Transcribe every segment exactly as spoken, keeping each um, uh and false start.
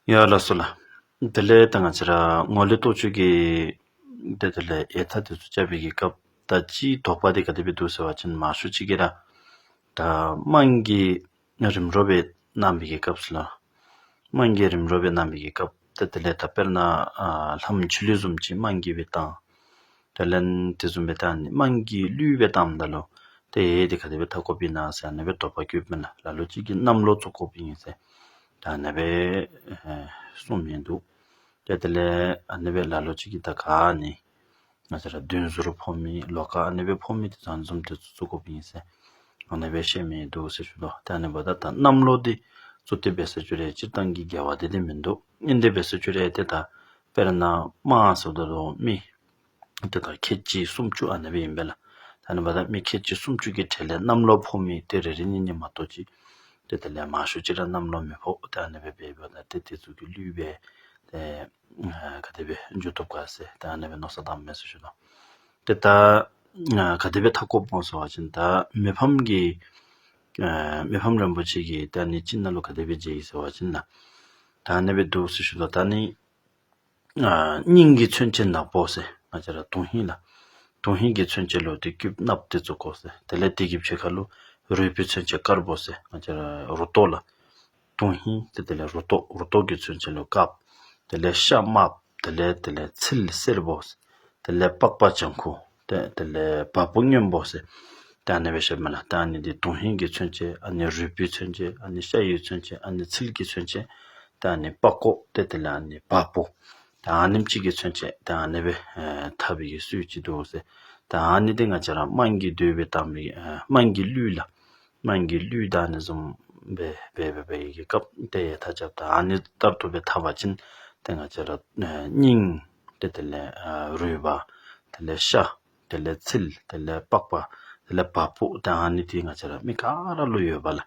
ཡ་ལགས་སོ་ལགས། དེ་ལས་ད་ང་ཚོ་ར་ངོ་ལོས་རྟོགས་བཅས་ཀྱི་དེ་དེ་ལས་ཡས་ཐ་དེ་ཚོ་བཅའ་བའི་གི་སྐབས་ད་སྤྱིའི་དོགས་པ་དེ་ག་དེ་སྦེ་འདུག་ཟེར་བ་ཅིན་མང་ཤོས་ཅིག་གིས་ར་ད་དམངས་ཀྱིས་རིམ་གྲོ་སྦེ་གནང་བའི་གི་སྐབས་སུ་ལགས། དམངས་ཀྱིས་རིམ་གྲོ་སྦེ་གནང་བའི་གི་སྐབས་ད་དེ་ལས་ད་དཔེར་ན་ཨ་ལྷ་མོ་འཆི་ལུས་བཟུམ་ཅིག་དམངས་ཀྱིས་སྦེ་བཏང་། དེ་ལས་དེ་བཟུམ་སྦེ་ད་ནི་དམངས་ཀྱིས་གླུད་སྦེ་བཏངམ་ད་ལུ་དེ་ཡས་དེ་ག་དེ་སྦེ་ཐག་བཀོད་པའི་ན་ཟེར་ཨ་ནི་སྦེ་དོགས་པ་བཀོད་མི་ལགས། ལ་ལུ་ཅིག་གིས་གནམ་ལོ་བཙུགས་དགོཔ་ཨིན་ཟེར་ད་ཨ་ནི་སྦེ་ཨེ་གསུངས་མི་འདུག། དེ་དེ་ལས་ཨ་ནི་སྦེ་ལ་ལུ་ཅིག་གིས་ད་ག་ནི་ང་བཅས་ར་བདུན་ཟུར་ཕོག་མི་ལོ་ཀ་ཨ་ནི་སྦེ་ཕོག་མི་དེ་ཚུ་ཨ་ནི་བཟུམ་དེ་ཚུ་བཙུགས་དགོཔ་ཨིན་ཟེར་ཨ་ནི་སྦེ་བཤད་མི་འདུག་ཟེར་ཞུ་དོ། ད་ཨ་ནི་འབདཝ་ད་ད་གནམ་ལོ་དེ་བཙུགས་ཏེ་འབད་ཟེར་ཞུ་རུང་སྤྱིར་བཏང་གི་འགལ་བ་དེ་དེ་མིན་འདུག། ཨིན་དེ་འབད་ཟེར་ཞུ་རུང་དེ་ད་དཔེར་ན་དམངས་ཟེརཝ་ད་ལུ་མི་དེ་ད་ཁལ་གཅིག་སུམ་ཅུ་ཨ་ནི་སྦེ་ཨིན་པས་ལགས། ད་ཨ་ནི་འབདཝ་ད་མི་ཁལ་གཅིག་སུམ་ཅུ་གི་གྲས་ལས་གནམ་ལོ་ཕོག་མི་དེ་རེ་རེ་གཉིས་གཉིས་མ་གཏོགས་ཅིག་དེ་དེ་ལས་མང་ཤོས་ཅིག་ར་གནམ་ལོ་མི་ཕོག། ད་ཨ་ནི་སྦེ་འབདཝ་ད་དེ་དེ་ཚུ་གིས་གླུད་སྦེ་དེ་ག་དེ་སྦེ་འཇུ་བཏུབ་ག་ཟེར་ད་ཨ་ནི་སྦེ་མནོ་བསམ་བཏངམ་མས་ཟེར་ཞུ་དོ། དེ་ད་ག་དེ་སྦེ་ཐག་བཀོད་འོང་ཟེར་བ་ཅིན་ད་མི་ཕམ་གྱི་མི་ཕམ་རིན་པོ་ཆེ་གིས་ད་ཨ་ནི་ཅིག་ནང་ལུ་ག་དེ་སྦེ་མཛད་ཡི་ཟེར་བ་ཅིན་ལགས། ད་ཨ་ནི་སྦེ་འདུག་ཟེར་ཞུ་དོ། ད་ཨ་ནི་ཨ་སྙིང་གི་མཚོན་བྱེད་ནག་པོ་ཟེར་ང་བཅས་ར་དོན་ཧིང་ལགས། དོན་ཧིང་གི་མཚོན་བྱེད་ལུ་དེ་སྐུདཔ་གནགཔོ་དེ་བཙུགས་དགོ་ཟེར། དེ་ལས་དེ་གི་ཕྱི་ཁ་ལུ་རུས་པའི་མཚོན་བྱེད་དཀར་པོ་ཟེར་ང་བཅས་ར་རུ་ཏོ་ལགས། དོན་ཧིང་དེ་དེ་ལས་རུ་ཏོ་རུ་ཏོ་གི་མཚོན་བྱེད་ལུ་དཀརཔོ། དེ་ལས་ཤ་དམརཔོ། དེ་ལས་དེ་ལས་ཚིལ་སེར་པོ་ཟེར། དེ་ལས་པགས་པ་ལྗང་ཁུ། དེ་དེ་ལས་བ་སྤུ་སྔོན་པོ་ཟེར། ད་ཨ་ནི་སྦེ་བཤདཔ་མས་ལགས། ད་ཨ་ནི་དེ་དོན་ཧིང་གི་མཚོན་བྱེད་ཨ་ནི་རུས་པའི་མཚོན་བྱེད་ཨ་ནི་ཤ་ཡི་མཚོན་བྱེད་ཨ་ནི་ཚིལ་གྱི་མཚོན་བྱེད་ད་ཨ་ནི་པགས་ཀོ་དེ་དེ་ལས་ཨ་ནི་བ་སྤུ། ད་ཨ་ནེམ་ཅིག་གི་མཚོན་བྱེད་ད་ཨ་ནི་སྦེ་ཨེ་འཐབ་པའི་གི་སྲོལ་ཅིག་འདུག་ཟེར། ད་ཨ་ནི་དེ་ང་བཅས་ར་དམངས་ཀྱིས་མདོས་སྦེ་བཏང་བའི་ཨེ་དམངས་ཀྱི་གླུད་ལགས། དམངས་ཀྱི་གླུད་ད་ཨ་ནི་བཟུམ་སྦེ་འབད་འབད་འབད་བའི་གི་སྐབས་དེ་ཡས་ཐ་རྐྱབ་ད་ཨ་ནི་ལྟར་དུ་སྦེ་འཐབ་པ་ཅིན་དེ་ང་བཅས་ར་ཨེ་སྙིང་དེ་དེ་ལས་ཨེ་རུས་པ་དེ་ལས་ཤ་དེ་ལས་ཚིལ་དེ་ལས་པགས་པ་དེ་ལས་བ་སྤུ་ད་ཨ་ནི་དེ་ང་བཅས་ར་མི་ག་ར་ལུ་ཡོད་པས་ལགས།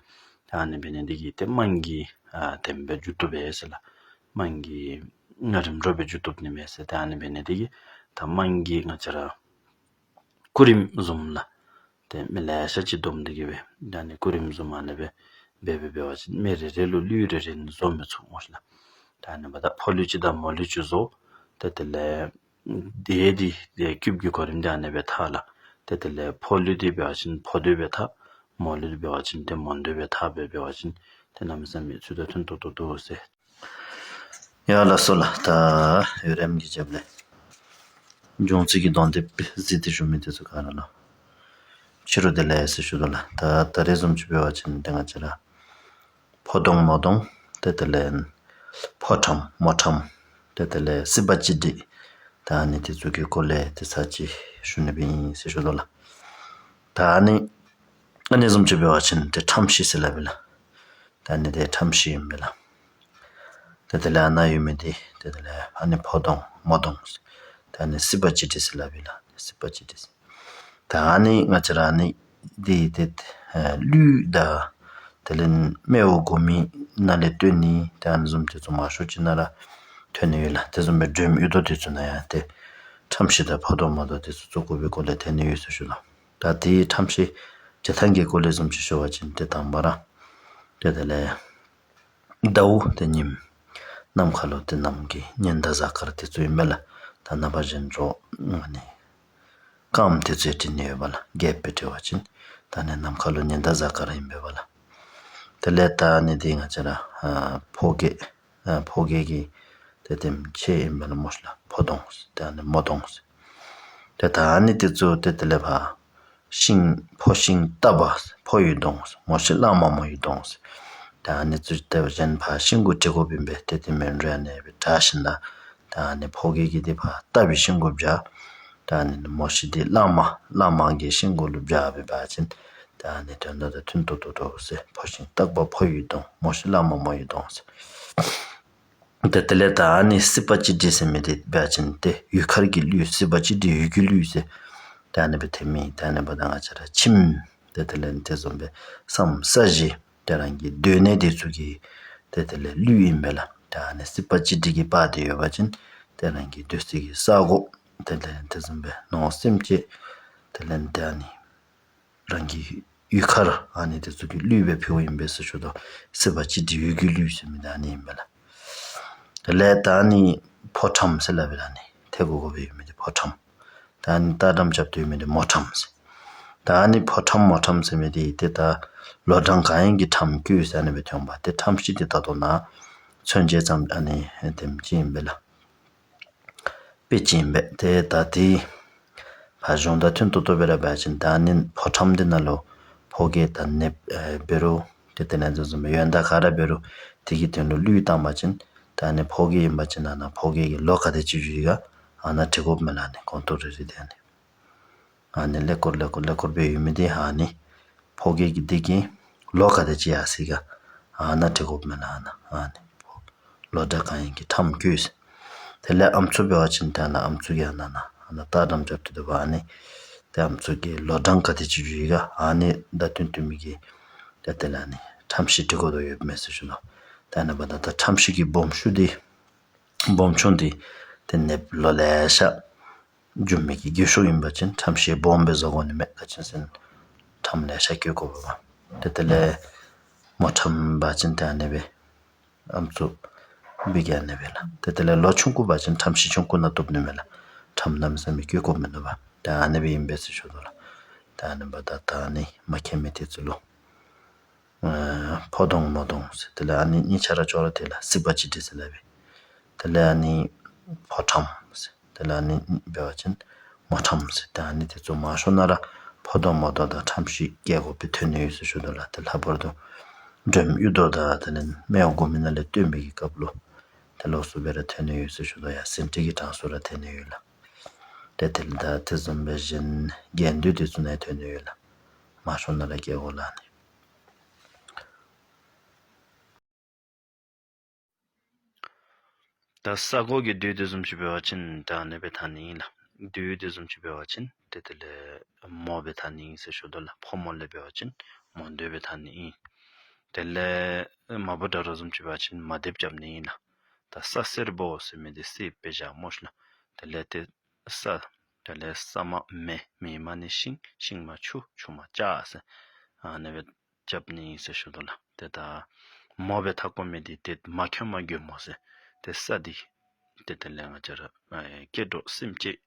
ད་ཨ་ནི་འབད་ནི་དེ་གིས་དེ་དམངས་ཀྱིས་ཨ་དེམ་སྦེ་འཇུ་བཏུབ་པས་ཟེར་ལགས། དམངས་ཀྱིས་རིམ་གྲོ་སྦེ་འཇུ་བཏུབ་ནི་མས་ཟེར། ད་ཨ་ནི་འབད་ནི་དེ་གིས་ད་དམངས་ཀྱིས་ང་བཅས་ར་སྐུ་རིམ་བཟུམ་ལགས། དེ་མི་ལེ་ཤ་ཅིག་བསྡོམས་ཏེ་གི་སྦེ་ད་ཨ་ནི་སྐུ་རིམ་བཟུམ་ཨ་ནི་སྦེ་འབད་འབད་འབད་བ་ཅིན་མི་རེ་རེ་ལུ་གླུད་རེ་རེ་ནི་བཟོ་མི་ཚུགས་སྨོ་ལགས། ད་ཨ་ནི་འབདཝ་ད་ཕོ་གླུད་ཅིག་དང་མོ་གླུད་ཅིག་བཟོ། དེ་དེ་ལས་དེ་དེ་དེ་སྐུདཔ་གི་གོ་རིམ་དེ་ཨ་ནི་སྦེ་འཐབ་ལགས། དེ་དེ་ལས་ཕོ་གླུད་དེ་འབད་བ་ཅིན་ཕོ་མདོས་སྦེ་འཐབ། མོ་གླུད་དེ་འབད་བ་ཅིན་དེ་མོ་མདོས་སྦེ་འཐབ་སྦེ་འབད་བ་ཅིན་དེ་གནམ་མེད་ས་མེད་ཚུལ་དང་མཐུན་ཏོག་ཏོ་འདུག་ཟེར། ཡ་ལགས་སོ་ལགས། ད་ཡུན་རིངམོ་གི་རྒྱབ་ལས་སྦྱོང་ཚིག་གི་སྡོམ་དེ་གཟིགས་ཏེ་བཞུགས་མི་དེ་ཚུ་ག་ར་ལུ་ཕྱི་རུ་བདེ་ལེགས་ཟེར་ཞུ་དོ་ལགས། ད་ད་རེས་བཟུམ་ཅིག་འབད་བ་ཅིན་དེ་ང་བཅས་ར་ཕོ་གདོང་མོ་གདོང་དེ་དེ་ལས་ཕོ་ཁྲམ་མོ་ཁྲམ་དེ་དེ་ལས་སྲིད་པ་གཅིག་སྒྲིལ་ད་ཨ་ནི་དེ་ཚུ་གི་སྐོར་ལས་དེ་ཚར་ཅིག་ཞུ་ནི་སྦེ་ཨིན་ཟེར་ཞུ་དོ་ལགས། ད་ཨ་ནི་ཨ་ནི་བཟུམ་ཅིག་འབད་བ་ཅིན་དེ་ཁྲམ་གཞི་ཟེར་སླབ་ཨིན་ལགས། ད་ཨ་ནི་དེ་ཁྲམ་གཞི་ཨིན་པས་ལགས། དེ་དེ་ལས་ཨ་ནཱ་ཡོད་མི་དེ་དེ་དེ་ལས་ཨ་ནི་ཕོ་གདོང་མོ་གདོང་ཟེར། ད་ཨ་ནི་སྲིད་པ་གཅིག་སྒྲིལ་ཟེར་སླབ་ཨིན་ལགས། སྲིད་པ་གཅིག་སྒྲིལ་ཟེར། ད་ཨ་ནི་ང་བཅས་ར་ཨ་ནི་དེ་དེ་ཨེ་གླུད་དང་དེ་ལས་སྨེ་བོ་དགོ་མི་ནང་ལས་བཏོན་ནི་དེ་ཨ་ནི་བཟུམ་དེ་ཚུ་མང་ཤོས་ཅིག་ནང་ར་ཐོན་ནི་ཡོད་ལགས། དེ་བཟུམ་སྦེ་སྒྲོལ་མའི་དབྱུག་ཏོ་དེ་ཚུ་ནང་ཡང་དེ་ཁྲམ་གཞི་དང་ཕོ་གདོང་མོ་གདོང་དེ་ཚུ་བཙུགས་དགོ་པའི་སྐོར་ལས་ཐོན་ནི་ཡོད་ཟེར་ཞུ་ལགས། ད་དེའི་ཁྲམ་གཞི་བྱེ་ཐང་གི་སྐོར་ལས་བཟུམ་ཅིག་ཞུ་བ་ཅིན་དེ་དང་པ་ར་དེ་དེ་ལས་ཟླཝ་དེ་ཉིམ་ནམ་མཁའ་ལུ་དེ་གནམ་གྱི་ཉི་ཟླ་གཟའ་སྐར་དེ་ཚུ་ཨིན་པས་ལགས། ད་ནངས་པ་གཞེས་སྒྲོལ་ཨ་ནི་སྐརམ་དེ་ཚུ་ཡང་བྲི་ནི་ཡོད་པས་ལགས། རྒྱས་སྦེ་བྲི་བ་ཅིན་ད་ཨ་ནི་ནམ་མཁའ་ལུ་ཉི་ཟླ་གཟའ་སྐར་ཨིན་པས་ལགས། དེ་ལས་ད་ཨ་ནི་དེ་ང་བཅས་ར་ཨ་ཕོ་སྐྱེས་ཨ་ཕོ་སྐྱེས་ཀྱི་དེ་དེམ་ཅིག་ཨིན་པས་ལགས་སྨོ་ལགས། ཕོ་གདོང་ཟེར་ད་ཨ་ནི་མོ་གདོང་ཟེར། དེ་ད་ཨ་ནི་དེ་ཚུ་དེ་དེ་ལས་ཕར་ཤིང་ཕོ་ཤིང་བཏབ་པ་ཕོ་ཡི་གདོང་ཟེར། མོ་ཤིང་གླང་མ་མོ་ཡི་གདོང་ཟེར། ད་ཨ་ནི་ཚུ་དེ་བ་གཞན་ཕར་ཤིང་གུ་བྲི་དགོཔ་ཨིན་པས། དེ་དེ་མེན་རུང་ཨ་ནི་སྦེ་དྲས་ཞིནམ་ད་ད་ཨ་ནི་ཕོ་སྐྱེས་ཀྱི་དེ་ཕར་བཏབ་པའི་ཤིང་གུ་སྦྱར། ད་ཨ་ནི་མོ་ཤིང་དེ་གླང་མ་གླང་མ་གི་ཤིང་གུ་ལུ་སྦྱར་སྦེ་འབད་བ་ཅིན་ད་ཨ་ནི་དོན་དག་དང་མཐུན་ཏོག་ཏོ་འདུག་ཟེར། ཕོ་ཤིང་བཏབ་པ་ཕོ་ཡི་གདོང་མོ་ཤིང་གླང་མ་མོ་ཡི་གདོང་ཟེར། དེ་དེ་ལས་ད་ཨ་ནི་སྲིད་པ་གཅིག་སྒྲིལ་ཟེར་མི་དེ་འབད་བ་ཅིན་དེ་ཡུལ་མཁར་གྱི་གླུད་སྲིད་པ་གཅིག་སྒྲིལ་ཡུལ་གྱི་གླུད་ཟེར། ད་ཨ་ནི་སྦེ་ཐོན་མི་ད་ཨ་ནི་འབདཝ་ད་ང་བཅས་ར་ཁྱིམ་དེ་དེ་ལས་དེ་བཟུམ་སྦེ་སམ་ས་གཞི་དེ་རང་གི་སྡོད་གནས་དེ་ཚུ་གི་དེ་དེ་ལས་གླུད་ཨིན་པས་ལགས། ད་ཨ་ནི་སྲིད་པ་གཅིག་སྒྲིལ་གྱི་པར་དེ་ཡོད་པ་ཅིན་དེ་རང་གི་སྡོད་ས་གི་ས་གོ་དེ་ལས་དེ་བཟུམ་སྦེ་ནང་སེམས་བསྐྱེད་དེ་ལས་དེ་ཨ་ནི་རང་གི་ཡུལ་མཁར་ཨ་ནི་དེ་ཚུ་གི་གླུད་སྦེ་ཕུལཝ་ཨིན་པས་ཟེར་ཞུ་དོ། སྲིད་པ་གཅིག་སྒྲིལ་ཡུལ་གྱི་གླུད་ཟེར་མི་དེ་ཨ་ནི་ཨིན་པས་ལགས། དེ་ལས་ད་ནི་ཕོ་ཁྲམ་ཟེར་ལབ་པ་ལ་ནི་ཐེ་གོ་གོ་བའི་ཡོད་མི་དེ་ཕོ་ཁྲམ། ད་ནི་ཏ་དམ་བཅབ་དུས་མི་དེ་མོ་ཁྲམ་ཟེར། ད་ནི་ཕོ་ཁྲམ་མོ་ཁྲམ་ཟེར་མི་དེ་དེ་ད་ལོ་གྲངས་གང་ཡིན་གྱི་ཁྲམ་བསྐུས་ཟེར་ནས་བའི་ཐོན་པ་དེ་ཁྲམ་གཞི་དེ་ད་དོ་ན་མཚོན་བྱེད་ཙམ་ཨ་ནི་དེམ་ཅི་ཡིན་པས་ལ། དཔེ་ཅིག་ཡིན་པས་དེ་ད་དེ། ཕ་གཞུང་ད་ཐུན་ཏོ་ཏོ་བེ་ར་བ་ཅིན་ད་ནི་ཕོ་ཁྲམ་དེ་ན་ལོ་ཕོ་གེ་ད་ནེ་བེ་རུ་དེ་དེ་ན་ཛོ་ཛོ་མེ་ཡོན་ད་ག་ར་བེ་རུ་དེ་གི་དོན་ལུ་བླུས་བཏང་བ་ཅིན་ད་ནི་ཕོ་གེ་ཡིན་པ་ཅིན་ན་ན་ཕོ་གེ་གི་ལོ་ག་དེ་ཅི་ཞུ་ཡི་ག་ཨ་ན་ཁྲི་གོ་མེ་ལ་ནི་གོང་ཏོ་རི་རི་དེ་ནི། ཨ་ནི་ཀླད་ཀོར་ཀླད་ཀོར་ཀླད་ཀོར་བེ་ཡོད་མི་དེ་ཨ་ནི་ཕོ་གེ་གི་དེ་གི་ལོ་ག་དེ་ཅི་ཡ་སི་ག་ཨ་ན་ཁྲི་གོ་མེ་ལ་ཨ་ན་ཨ་ནི་ལོ་ད་གང་ཡིན་གྱི་ཁྲམ་བསྐུས། དེ་ལས་ཨམ་ཚུ་བེ་བ་ཅིན་དེ་ན་ཨམ་ཚུ་གི་ཨ་ན་ན་ཨ་ན་ཏ་དམ་བཅབ་དུས་དུ་བ་ཨ་ནི་དེ་ཨམ་ཚུ་གི་ལོ་གྲངས་ག་དེ་ཅི་ཞུ་ཡི་ག་ཨ་ནི་ད་དུན་དུ་མི་གི་དེ་དེ་ལ་ནི་ཁྲམ་ཤི་ཁྲི་གོ་དོ་ཡོད་མེད་ཟེར་ཞུ་ལོ། དེ་ན་བ་ད་ད་ཁྲམ་ཤི་གི་སྦོམ་ཤུ་དེ་སྦོམ་ཆུང་དེ་དེ་ནེ་ལོ་ལས་ཤ་རྒྱུ་མེད་ཀྱི་རྒྱུ་ཤུགས་ཡིན་པ་ཅིན་ཁྲམ་ཤེས་སྦོམ་པའི་བཟོ་གོ་ནི་མེད་ད་ཅིན་སེན་ཁྲམ་ལས་ཤ་སྐྱོད་དགོས་པ་དེ་དེ་ལས་མོ་ཁྲམ་པ་ཅིན་དེ་ཨ་ནེ་བེ་ཨམ་ཚུ་བི་ག་ནེ་བེ་ལ་དེ་དེ་ལས་ལོ་ཆུང་ཀུ་པ་ཅིན་ཁྲམ་ཤི་ཆུང་ཀུ་ན་བཏུབ་ནི་མེད་ལ་ཁྲམ་ནམ་ས་མི་སྐྱོད་དགོས་མེད་ནོ་བ་དེ་ཨ་ནེ་བེ་ཡིན་པས་ཟེར་ཞུ་དོ་ལ་དེ་ཨ་ནེ་བ་ད་ད་ནི་མ་ཁེ་མེ་དེ་ཚུ་ལོ། ཕོ་གདོང་མོ་གདོང་ཟེར་དེ་ལ་ཨ་ནི་གཉིས་ཆ་ར་ཅོག་ར་དེ་ལ་སྲིད་པ་ཅི་འདྲི་ཟེར་ལ་བས། དེ་ལ་ཨ་ནི་ཕོ་ཁྲམ་ཟེར་དེ་ལ་ཨ་ནི་འབད་བ་ཅིན་མོ་ཁྲམ་ཟེར་དེ་ཨ་ནི་དེ་ཚོ་མ་ཤོ་ན་ར་ཕོ་གདོང་མོ་གདོང་དང་ཁྲམ་ཞིག་སྐྱེ་དགོས་པའི་ཐོན་ནས་ཡོད་ཟེར་ཞུ་དོ་ལ་དེ་ལྷག་པར་དུ་སྒྲོལ་མ་གཡུ་ཐོག་དང་དེ་ལ་སྨེ་བ་དགུ་མི་ན་ལས་བཏོན་པའི་གི་སྐབས་ལོ་དེ་ལོགས་སུ་བེ་ར་ཐོན་ནས་ཡོད་ཟེར་ཞུ་དོ་ཡ་སེམས་ཁྲིད་ཀྱི་གྲངས་སུ་ར་ཐོན་ནས་ཡོད་ལ། དེ་དེ་ལ་ད་དེ་བཟུམ་པའི་གཞན་རྒྱན་དུས་དེ་ཚོ་ནས་ཐོན་ནས་ཡོད་ལ། མ་ཤོ་ན་ར་སྐྱེ་དགོས་ལ་ནི། ད་ས་གོ་གི་བདུད་དེ་བཟུམ་ཅིག་འབད་བ་ཅིན་ད་ནི་བེ་ཐ་ནི་ཨིན་ལ། བདུད་དེ་བཟུམ་ཅིག་འབད་བ་ཅིན་དེ་དེ་ལས་མོ་བེ་ཐ་ནི་ཨིན་ཟེར་ཞུ་དོ་ལ། ཕོ་མོ་ལས་འབད་བ་ཅིན་མོ་བདུད་བེ་ཐ་ནི་ཨིན། དེ་ལས་མ་བུ་དྲ་རོ་བཟུམ་ཅིག་འབད་བ་ཅིན་མ་བདེབ་རྐྱབ་ནི་ཨིན་ལ། ད་ས་སེར་པོ་ཟེར་མི་དེ་སེ་པེ་ཞག་མོ་ཤ་ལ། དེ་ལས་དེ་ས་དེ་ལས་ས་མ་མེ་མེ་མ་ནི་ཤིང་ཤིང་མ་ཆུ་ཆུ་མ་ལྕགས་ཟེར། ཨ་ནི་བེ་རྐྱབ་ནི་ཨིན་ཟེར་ཞུ་དོ་ལ། དེ་ད་མོ་བེ་ཐ་གོ་མི་དེ་དེ་མ་ཁྱོད་མ་རྒྱུ་མོ་ཟེར། དེ་ས་དེ་དེ་དེ་ལས་ང་བཅས་ར་སྐྱེ་འགྲོ་སེམས་ཅན་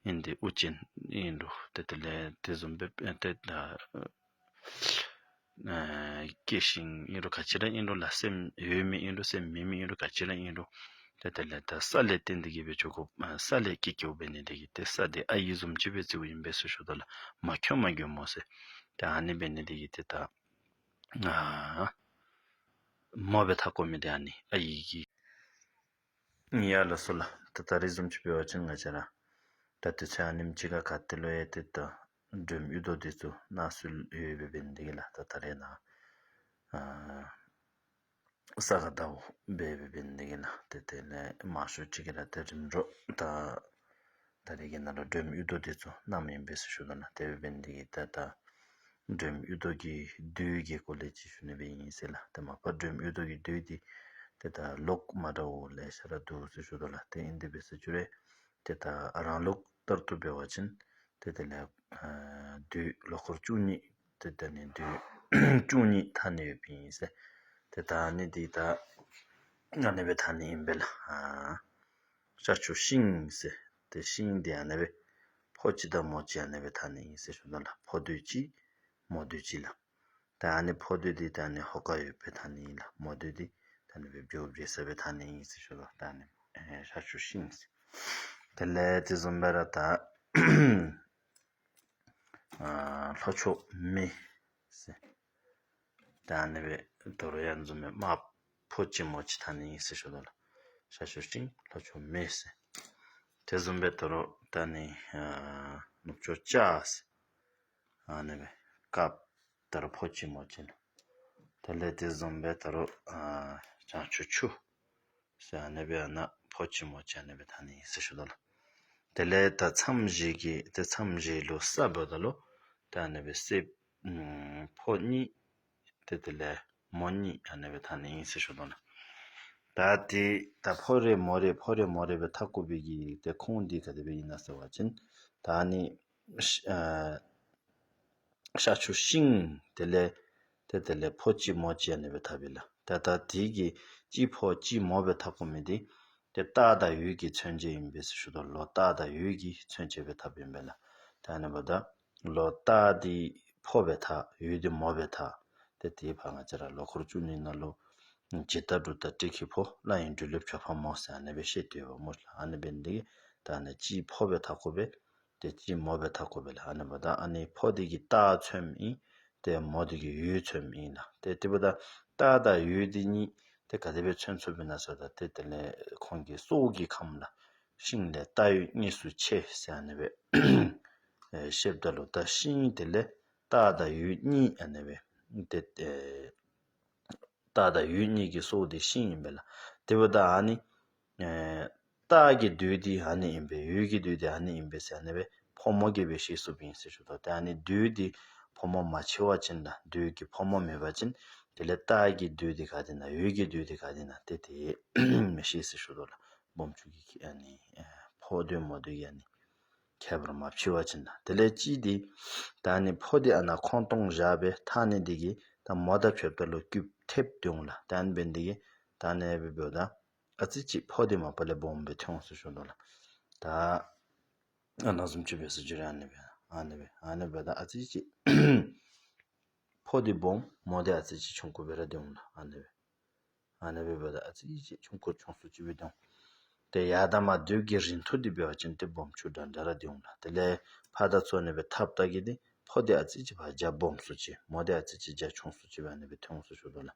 ཨིན་དེ་དབུ་ཅན་ཨིན་འགྲོ་དེ་དེ་ལས་དེ་བཟུམ་སྦེ་དེ་ད་སྐྱེ་ཞིང་ཨིན་འགྲོ་ག་ཅི་ར་ཨིན་འགྲོ་ལ་སེམས་ཡོད་མི་ཨིན་འགྲོ་སེམས་མེད་མི་ཨིན་འགྲོ་ག་ཅི་ར་ཨིན་འགྲོ། དེ་དེ་ལས་ད་ས་ལས་བརྟེན་དེ་གི་བེ་ཆོ་གོ་ས་ལས་སྐྱེ་སྐྱེ་བོ་བེ་ནི་དེ་གི་དེ་ས་དེ་ཨ་ཡི་བཟུམ་ཅིག་བེ་ཚིག་ཨིན་པས་ཟེར་ཞུ་དོ་ལ། མ་ཁྱོད་མ་རྒྱུ་མོ་ཟེར། དེ་ཨ་ནི་བེ་ནི་དེ་གི་དེ་ད་མོ་བེ་ཐ་གོ་མི་དེ་ཨ་ནི་ཨ་ཡི་གི་ཡ་ལ་སོ་ལ། ད་ད་རེས་བཟུམ་ཅིག་འབད་བ་ཅིན་ང་བཅས་ར་ད་དུས་ཚོད་ཨ་ནེམ་ཅིག་ག་ག་ཏེ་ལོ་ཡ་དེ་ད་སྒྲོལ་མ་གཡུ་ཐོག་དེ་ཚོ་ན་སུ་ཡོད་བེ་བེ་འདི་གི་ལ། ད་ད་རེས་ན་ས་ག་ཟླཝ་བེ་བེ་བེ་འདི་གི་ལ། དེ་དེ་ལས་མ་ཤོ་ཅིག་གི་ལ་དེ་རིམ་གྲོ་ད་ད་རེས་ཀྱི་ན་ལོ་སྒྲོལ་མ་གཡུ་ཐོག་དེ་ཚོ་ནམ་ཡིན་པས་ཟེར་ཞུ་དོ་ན་དེ་བེ་བེ་འདི་གི་ད་ད་སྒྲོལ་མ་གཡུ་ཐོག་གི་བདུད་ཀྱི་སྐོར་ལས་ཅིག་ཞུ་ནི་བེ་ཨིན་ཟེར་ལ། དེ་མ་པ་སྒྲོལ་མ་གཡུ་ཐོག་གི་བདུད་དེ་དེ་ད་ལོག་མ་འདྲ་བོ་ལས་ཤ་ར་འདུག་ཟེར་ཞུ་དོ་ལ། དེ་ཨིན་དེ་བེ་ཟེར་ཅུ་རེ། དེ་ད་རང་ལུགས་ལྟར་དུ་འབད་བ་ཅིན་དེ་དེ་ལས་བདུད་ལོ་འཁོར་བཅུ་གཉིས་དེ་དེ་ནི་བདུད་བཅུ་གཉིས་ཐ་ནི་ཡོད་པ་ཨིན་ཟེར། དེ་ད་ནི་དེ་ད་ཨ་ནི་བེ་ཐ་ནི་ཨིན་པས་ལ། ཤ་ཆུ་ཤིང་ཟེར། དེ་ཤིང་དེ་ཨ་ནི་བེ་ཕོ་གཅིག་དང་མོ་གཅིག་ཨ་ནི་བེ་ཐ་ནི་ཨིན་ཟེར་ཞུ་དོ་ལ། ཕོ་བདུད་གཅིག་མོ་བདུད་གཅིག་ལ། ད་ཨ་ནི་ཕོ་བདུད་དེ་ད་ནི་ཧོ་ཀ་ཡོད་པེ་ཐ་ནི་ཨིན་ལ། མོ་བདུད་དེ་ད་ནི་བེ་བྱོ་བྱེ་ས་བེ་ཐ་ནི་ཨིན་ཟེར་ཞུ་དོ། ད་ནི་ཤ་ཆུ་ཤིང་ཟེར། དེ་ལས་དེ་བཟུམ་སྦེ་ར་ད་ལྷོ་ཕྱོགས་མེ་ཟེར། ད་ཨ་ནི་བེ་དོ་རུང་ཡང་བཟུམ་སྦེ་མ་ཕོ་གཅིག་མོ་གཅིག་ཐ་ནི་ཨིན་ཟེར་ཞུ་དོ་ལ། ཤ་ཆུ་ཤིང་ལྷོ་ཕྱོགས་མེ་ཟེར། དེ་བཟུམ་སྦེ་དོ་རུང་ད་ནི་ནུབ་ཕྱོགས་ལྕགས་ཟེར། ཨ་ནི་བེ་སྐབས་དོ་རུང་ཕོ་གཅིག་མོ་གཅིག་ལ། དེ་ལས་དེ་བཟུམ་སྦེ་དོ་རུང་བྱང་ཕྱོགས་ཆུ་ཟེར་ཨ་ནི་བེ་ཨ་ན་ཕོ་གཅིག་མོ་གཅིག་ཨ་ནི་བེ་ཐ་ནི་ཨིན་ཟེར་ཞུ་དོ་ལ། དེ་ལས་ད་མཚམས་བཞི་གི་དེ་མཚམས་བཞི་ལུ་ས་བོ་ད་ལུ་ད་ཨ་ནི་བེ་སེ་ཕོ་གཉིས་དེ་དེ་ལས་མོ་གཉིས་ཨ་ནི་བེ་ཐ་ནི་ཨིན་ཟེར་ཞུ་དོ་ལ། ད་དེ་ད་ཕོ་རེ་མོ་རེ་ཕོ་རེ་མོ་རེ་བེ་ཐ་ཀོ་བེ་གི་དེ་ཁོང་དེ་ག་དེ་བེ་ཨིན་ན་ཟེར་བ་ཅིན་ད་ནི་ཤ་ཆུ་ཤིང་དེ་ལས་དེ་དེ་ལས་ཕོ་གཅིག་མོ་གཅིག་ཨ་ནི་བེ་ཐ་བེ་ལ། ད་ད་དེ་གི་ གཅིག་ཕོ་གཅིག་མོ་བའི་ཐག་གོ་མི་དེ། དེ་རྟགས་དང་ཡུལ་གྱི་མཚོན་བྱེད་ཡིན་པས་ཟེར་ཞུ་དོ། ལོ་རྟགས་དང་ཡུལ་གྱི་མཚོན་བྱེད་པའི་ཐག་ཡིན་པས་ལ། ད་ནི་བ་ད་ལོ་རྟགས་དེ་ཕོ་བའི་ཐག་ཡུལ་དེ་མོ་བའི་ཐག་དེ་དེའི་བར་ང་བཅས་ར་ལོ་འཁོར་བཅུ་གཉིས་ནང་ལོ། ཇི་ལྟར་སྒྲུབ་ལྟར་སྤྲེལ་གྱི་ཕོ། སླར་ཡང་སྒྲུབ་ལེབ་ཇོ་བོ་མོ་ཟེར་ཨ་ནི་བས་བཤད་དུས་བ་མོ་ལ་ཨ་ནི་བས་འདི་ད་ནི་གཅིག་ཕོ་བའི་ཐག་གོ་བས། དེ་གཅིག་མོ་བའི་ཐག་གོ་བས་ལ་ཨ་ནི་བ་ད་ཨ་ནི་ཕོ་དེ་གི་རྟགས་མཚོན་ཡིན། དེ་མོ་དེ་གི་ཡུལ་མཚོན་ཡིན་ལ། དེ་དེ་བ་ད་རྟགས་དང་ཡུལ་དེ་གཉིས་དེ་ག་དེ་བས་མཚོན་ཚུལ་བས་ན་ཟེར་ད་དེ་དེ་ལས་ཁོང་གི་སྲོག་གི་ཁམས་ལ། ཤིང་ལས་རྟགས་ཡུལ་གཉིས་སུ་ཕྱེ་ཟེར་ཨ་ནི་བས་བཤད་ད་ལོ། ད་ཤིང་དེ་ལས་རྟགས་དང་ཡུལ་གཉིས་ཨ་ནི་བས་དེ། རྟགས་དང་ཡུལ་གཉིས་ཀྱི་སྲོག་དེ་ཤིང་ཡིན་པས་ལ། དེ་བ་ད་ཨ་ནི། རྟགས་ཀྱི་དུས་དེ་ཨ་ནི་ཡིན་པས་ཡུལ་གྱི་དུས་དེ་ཨ་ནི་ཡིན་པས་ཟེར་ཨ་ནི་བས་ཕོ་མོ་གི་བས་ཤེས་སུ་བིན་ཟེར་ཞུ་དོ། དེ་ཨ་ནི་དུས་དེ་ཕོ་མོ་མ་ཕྱེ་བ་ཅིན་ལ་དུས་ཀྱི་ཕོ་མོ་མེད་པ་ཅིན་དེ་ལས་རྟགས་ཀྱི་དུས་དེ་ག་དེ་ན་ཡུལ་གྱི་དུས་དེ་ག་དེ་ན་དེ་དེ་མི་ཤེས་ཟེར་ཞུ་དོ་ལ། སྦོམ་ཆུང་གི་ཨ་ནི་ཕོ་དུས་མོ་དུས་ཀྱི་ཨ་ནི། ཁྱད་པར་མ་ཕྱེ་བ་ཅིན་ལ། དེ་ལས་གཅིག་དེ། ད་ནི་ཕོ་དེ་ཨ་ན་ཁོང་སྟོང་བཞག་པའི་ཐག་ནི་འདི་གི་ད་མོ་ད་ཕྱེད་ད་ལོ་སྐྱུབ་ཐེབས་དུང་ལ། ད་ནི་བས་འདི་གི་ད་ནི་བས་བོ་ད་ཨ་ཙི་ཅིག་ཕོ་དེ་མ་པ་ལས་སྦོམ་བས་ཐོང་སུ་ཞུ་དོ་ལ། ད་ཨ་ན་བཟུམ་ཅིག་བས་སུ་ཅི་ར་ཨ་ནི་བས་ཨ་ནི་བས་ཨ་ནི་བས་ད་ཨ་ཙི་ཅིག་ཕོ་དེ་སྦོམ་མོ་དེ་ཨ་ཙི་ཅིག་ཆུང་ཀུ་བས་ར་དུང་ལ་ཨ་ནི་བས། ཨ་ནི་བས་བོ་ད་ཨ་ཙི་ཅིག་ཆུང་ཀུ་ཆུང་སུ་ཅིག་བས་དུང་། དེ་ཡ་ད་མ་དུས་ཀྱི་རིང་ཐུང་དེ་བས་བ་ཅིན་དེ་སྦོམ་ཆུ་འདྲ་འདྲ་ར་དུང་ལ། དེ་ལས་ཕ་ད་ཚོ་ནི་བས་ཐབ་ད་གི་དེ་ཕོ་དེ་ཨ་ཙི་ཅིག་བ་རྒྱ་སྦོམ་སུ་ཅིག་མོ་དེ་ཨ་ཙི་ཅིག་རྒྱ་ཆུང་སུ་ཅིག་བས་ཨ་ནི་བས་ཐོང་སུ་ཞུ་དོ་ལ།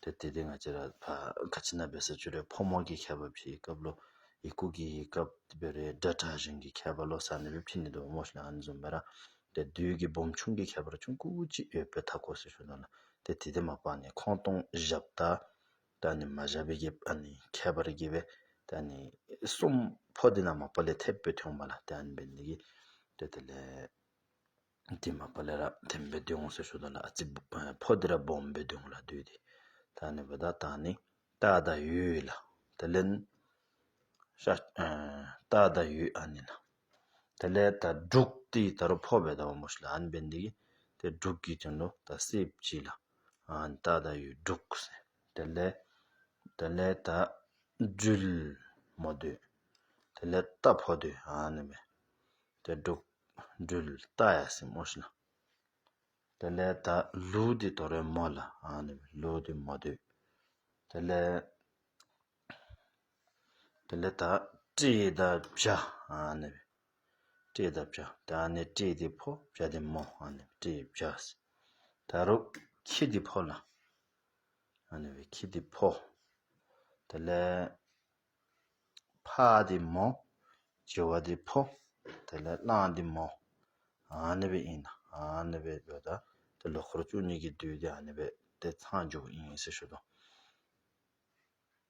དེ་དེ་དེ་ང་བཅས་ར་ཕ་ཁ་ཅིག་ན་བས་ས་ཅུ་རེ་ཕོ་མོ་གི་ཁྱད་པར་ཕྱེ་སྐབས་ལོ་ཡི་གུ་གི་ཡི་སྐབས་དེ་བས་རེ་སྒྲ་དྲག་ཞན་གྱི་ཁྱད་པར་ལོ་ས་ནི་བས་ཕྱེ་ནི་དོ་མོ་ཤ་ལ་ཨ་ནི་བཟུམ་བས་ར། དེ་དུས་ཀྱི་སྦོམ་ཆུང་གི་ཁྱད་པར་ཆུང་ཀུ་ཅིག་ཡོད་པའི་ཐག་གོ་སུ་ཞུ་དོ་ལ། དེ་དེ་དེ་མ་པ་ནི་ཁོང་སྟོང་བཞག་ད། ད་ནི་མ་བཞག་པའི་གི་ཨ་ནི་ཁྱད་པར་གྱི་བས་ད་ནི་གསུམ་ཕོ་དེ་ན་མ་པ་ལས་ཐེབས་པའི་ཐོང་མ་ལ་དེ་ཨ་ནི་བས་འདི་གི་དེ་དེ་ལས་དེ་མ་པ་ལས་ར་ཐེམ་པའི་དུང་སུ་ཞུ་དོ་ལ། ཨ་ཙི་ཕོ་དེ་ར་སྦོམ་པའི་དུང་ལ་དུས་དེ་ད་ནི་བས་ད་ད་ནི་རྟགས་དང་ཡུལ་ལ། དེ་ལས་ཤ་རྟགས་དང་ཡུལ་ཨ་ནི་ལ། དེ་ལས་ད་འབྲུག་དེ་ད་རུ་ཕོ་བས་ད་བ་མོ་ཤ་ལ་ཨ་ནི་བས་འདི་གི་དེ་འབྲུག་གི་དོན་ལོ་ད་སྲིབ་ཅི་ལ། ཨ་ནི་རྟགས་དང་ཡུལ་འབྲུག་ཟེར། དེ་ལས་དེ་ལས་ད་སྦྲུལ་མོ་དུས། དེ་ལས་རྟ་ཕོ་དུས་ཨ་ནི་བས། དེ་འབྲུག་སྦྲུལ་རྟ་ཡ་སྲིབ་མོ་ཤ་ལ། དེ་ལས་ད་ལུག་དེ་དོ་རེ་མོ་ལ་ཨ་ནི་བས་ལུག་དེ་མོ་དུས། དེ་ལས་དེ་ལས་ད་སྤྲེལ་ད་བྱ་ཨ་ནི་བས། སྤྲེལ་ད་བྱ་ད་ཨ་ནི་སྤྲེལ་དེ་ཕོ་བྱ་དེ་མོ་ཨ་ནི་སྤྲེལ་བྱ་ཟེར། ད་རུ་ཁྱི་དེ་ཕོ་ལ། ཨ་ནི་བས་ཁྱི་དེ་ཕོ། དེ་ལས་ཕག་དེ་མོ། བྱི་བ་དེ་ཕོ། དེ་ལས་གླང་དེ་མོ། ཨ་ནི་བས་ཡིན་ན་ཨ་ནི་བས་བོ་ད་དེ་ལོ་འཁོར་བཅུ་གཉིས་ཀྱི་དུས་དེ་ཨ་ནི་བས་དེ་ཚང་འཇོག་ཡིན་ཟེར་ཞུ་དོ།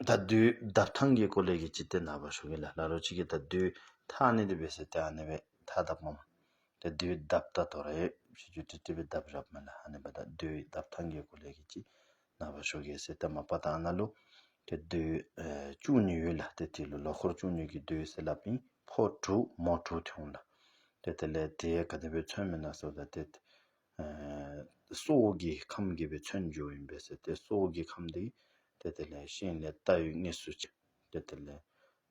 ད་དུས་གདབ་སྟངས་ཀྱི་སྐོར་ལས་ཀྱི་ཅི་སྟེ་ན་བ་ཞུ་གི་ལ། ལ་ལོ་ཅིག་གི་ད་དུས་ཐག་ནི་དེ་བས་ཟེར་ཏེ་ཨ་ནི་བས་ཐག་གདབ་མོ། ད་དུས་གདབ་ད་དོ་རེ་ཞུ་རྒྱུ་ཏི་ཏི་བས་གདབ་རབ་མ་ལ་ཨ་ནི་བ་ད་དུས་གདབ་སྟངས་ཀྱི་སྐོར་ལས་ཀྱི་ཅི་ན་བ་ཞུ་གི་ཟེར་ཏེ་མ་པ་ད་ཨ་ན་ལུ་དེ་དུས་བཅུ་གཉིས་ཡོད་ལ། དེ་དེ་ལུ་ལོ་འཁོར་བཅུ་གཉིས་ཀྱི་དུས་ཟེར་ལབ་ཨིན། ཕོ་དྲུག་མོ་དྲུག་ཐོན་ལ། དེ་དེ་ལས་དེ་ག་དེ་བས་མཚོན་མི་ན་སོ་ད་དེ། སྲོག་གི་ཁམས་ཀྱི་བའི་མཚོན་རྒྱུ་ཡིན་པས་ཟེར་ཏེ། སྲོག་གི་ཁམས་དེ་དེ་དེ་ལས་ཤིང་ལས་རྟ་ཡུལ་གཉིས་སུ་ཕྱེ། དེ་དེ་ལས་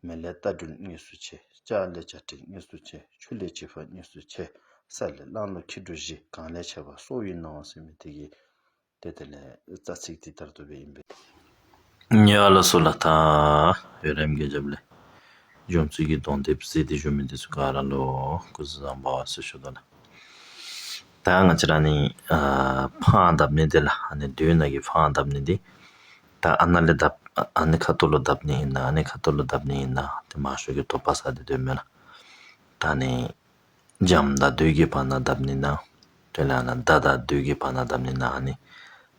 མེ་ལས་རྟ་སྦྲུལ་གཉིས་སུ་ཕྱེ། ལྕགས་ལས་བྱ་སྤྲེལ་གཉིས་སུ་ཕྱེ། ཆུ་ལས་བྱི་ཕག་གཉིས་སུ་ཕྱེ། ས་ལས་གླང་ལོ་ཁྱི་འབྲུག་བཞི། གང་ལས་ཆད་པ་སྲོག་ཡིན་ནོ་ཟེར་མི་དེ་གི་དེ་དེ་ལས་རྩ་ཚིག་དེ་ལྟར་དུ་བས་ཡིན་པས། ཉེ་བ་ལ་སོགས་ལ་ཐ་ཡོད་རེམ་གྱི་རྒྱབ་ལས། འཇོམས་ཚིག་གི་གདོང་དེབ་གཟིགས་ཏེ་བཞུགས་མི་དེ་ཚོ་ག་ར་ལོ་སྐུ་གཟུགས་བཟང་པོ་ཟེར་ཞུ་དོ་ལ། ད་ང་བཅས་ར་ནི་ཨ་འཕང་བརྡབ་ནི་དེ་ལ་ཨ་ནི་མདུན་ན་གི་འཕང་བརྡབ་ནི་དེ། ད་ཨ་ན་ལས་བརྡབ་ཨ་ནི་ཁ་ཐུག་ལ་བརྡབ་ནི་ཡིན་ན་ཨ་ནི་ཁ་ཐུག་ལ་བརྡབ་ནི་ཡིན་ན་དེ་མ་ཞུ་གི་དོགས་པ་ཟ་དེ་སྡོད་མེད་ལ། ད་ནི་འཇམ་དང་བདུད་ཀྱི་བར་ན་བརྡབ་ནི་ན། དེ་ལ་ན་མདའ་དང་བདུད་ཀྱི་བར་ན་བརྡབ་ནི་ན་ཨ་ནི།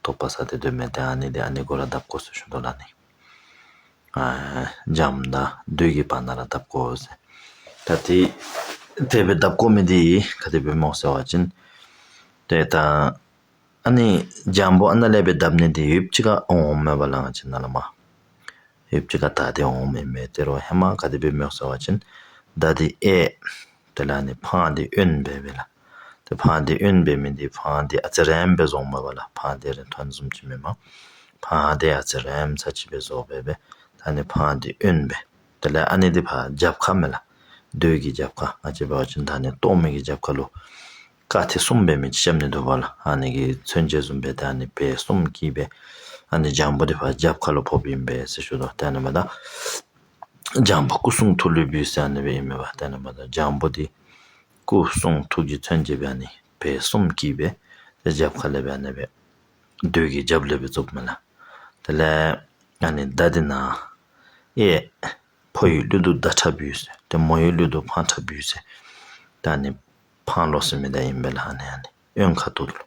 དོགས་པ་ཟ་དེ་སྡོད་མེད་དེ་ཨ་ནི་དེ་ཨ་ནི་གོ་ར་བརྡབ་དགོས་ཟེར་ཞུ་དོ་ལ་ནི། ཨ་འཇམ་དང་བདུད་ཀྱི་བར་ན་ར་བརྡབ་དགོས་ཟེར། ད་དེ་དེ་བས་བརྡབ་དགོས་མི་དེ་ག་དེ་བས་མོ་ཟེར་བ་ཅིན། དེ་ད་ཨ་ནི་འཇམ་པོ་ཨ་ན་ལས་བས་བརྡབ་ནི་དེ་ཡུབ་ཅིག་ག་འོང་མེད་པ་ལ་ང་ཅི་ན་ལ་མ། ཡུབ་ཅིག་ག་ད་དེ་འོང་མེད་མེད་དེ་རོ་ཧེ་མ་ག་དེ་བས་མོ་ཟེར་བ་ཅིན། ད་དེ་ཨེ། དེ་ལ་ནི་འཕང་དེ་གཡོན་པས་བས་ལ། དེ་འཕང་དེ་གཡོན་པས་མི་དེ་འཕང་དེ་ཨ་ཙི་རན་པས་བཟུང་མ་བ་ལ་འཕང་དེ་རེ་ཐོན་བཟུང་ཅི་མེད་མ། ཕང་དེ་ཡ་ཙི་རེམ་ཚ་ཅི་བེ་བཟོ་བེ་བེ། ད་ནི་ཕང་དེ་གཡོན་བེ། དེ་ལས་ཨ་ནི་དེ་ཕ་རྒྱབ་ཁ་མེ་ལ། རྡོའི་གི་རྒྱབ་ཁ་ང་ཅི་བེ་བ་ཅིན་ད་ནི་ཏོག་མེ་གི་རྒྱབ་ཁ་ལོ། ཀ་ཐེ་གསུམ་བེ་མི་ཅི་ཅམ་ནི་དུ་བ་ལ། ཨ་ནི་གི་མཚོན་བྱེད་བཟུམ་བེ་ད་ནི་བེ་གསུམ་གི་བེ། ཨ་ནི་འཇམ་པོ་དེ་ཕ་རྒྱབ་ཁ་ལོ་ཕོབ་ཡིན་བེ་ཟེར་ཞུ་དོ། ད་ནི་མ་ད། འཇམ་པོ་སྐུ་གསུང་ཐུགས་ལུས་བུས་ཟེར་ཨ་ནི་བེ་ཡིན་མེ་བ། ད་ནི་མ་ད་འཇམ་པོ་དེ། སྐུ་གསུང་ཐུགས་ཀྱི་མཚོན་བྱེད་བེ་ཨ་ནི་བེ་གསུམ་གི་བེ། དེ་རྒྱབ་ཁ་ལེ་བེ་ཨ་ནི་བེ། རྡོའི་གི་རྒྱབ་ལེ་བེ་བཙུགས་མེ་ལ། དེ་ལས་ཨ་ནི་ད་དེ་ན། ཨེ། ཕོ་ཡི་གླུད་དུ་ད་ཁྲ་བུས་ཟེར། དེ་མོ་ཡི་གླུད་དུ་ཕང་ཁྲ་བུས་ཟེར། ད་ནི་ཕང་ལོ་སེ་མེ་ད་ཡིན་བེ་ལ་ཨ་ནི་ཨ་ནི། གཡོན་ཁ་ཐུག་ལོ།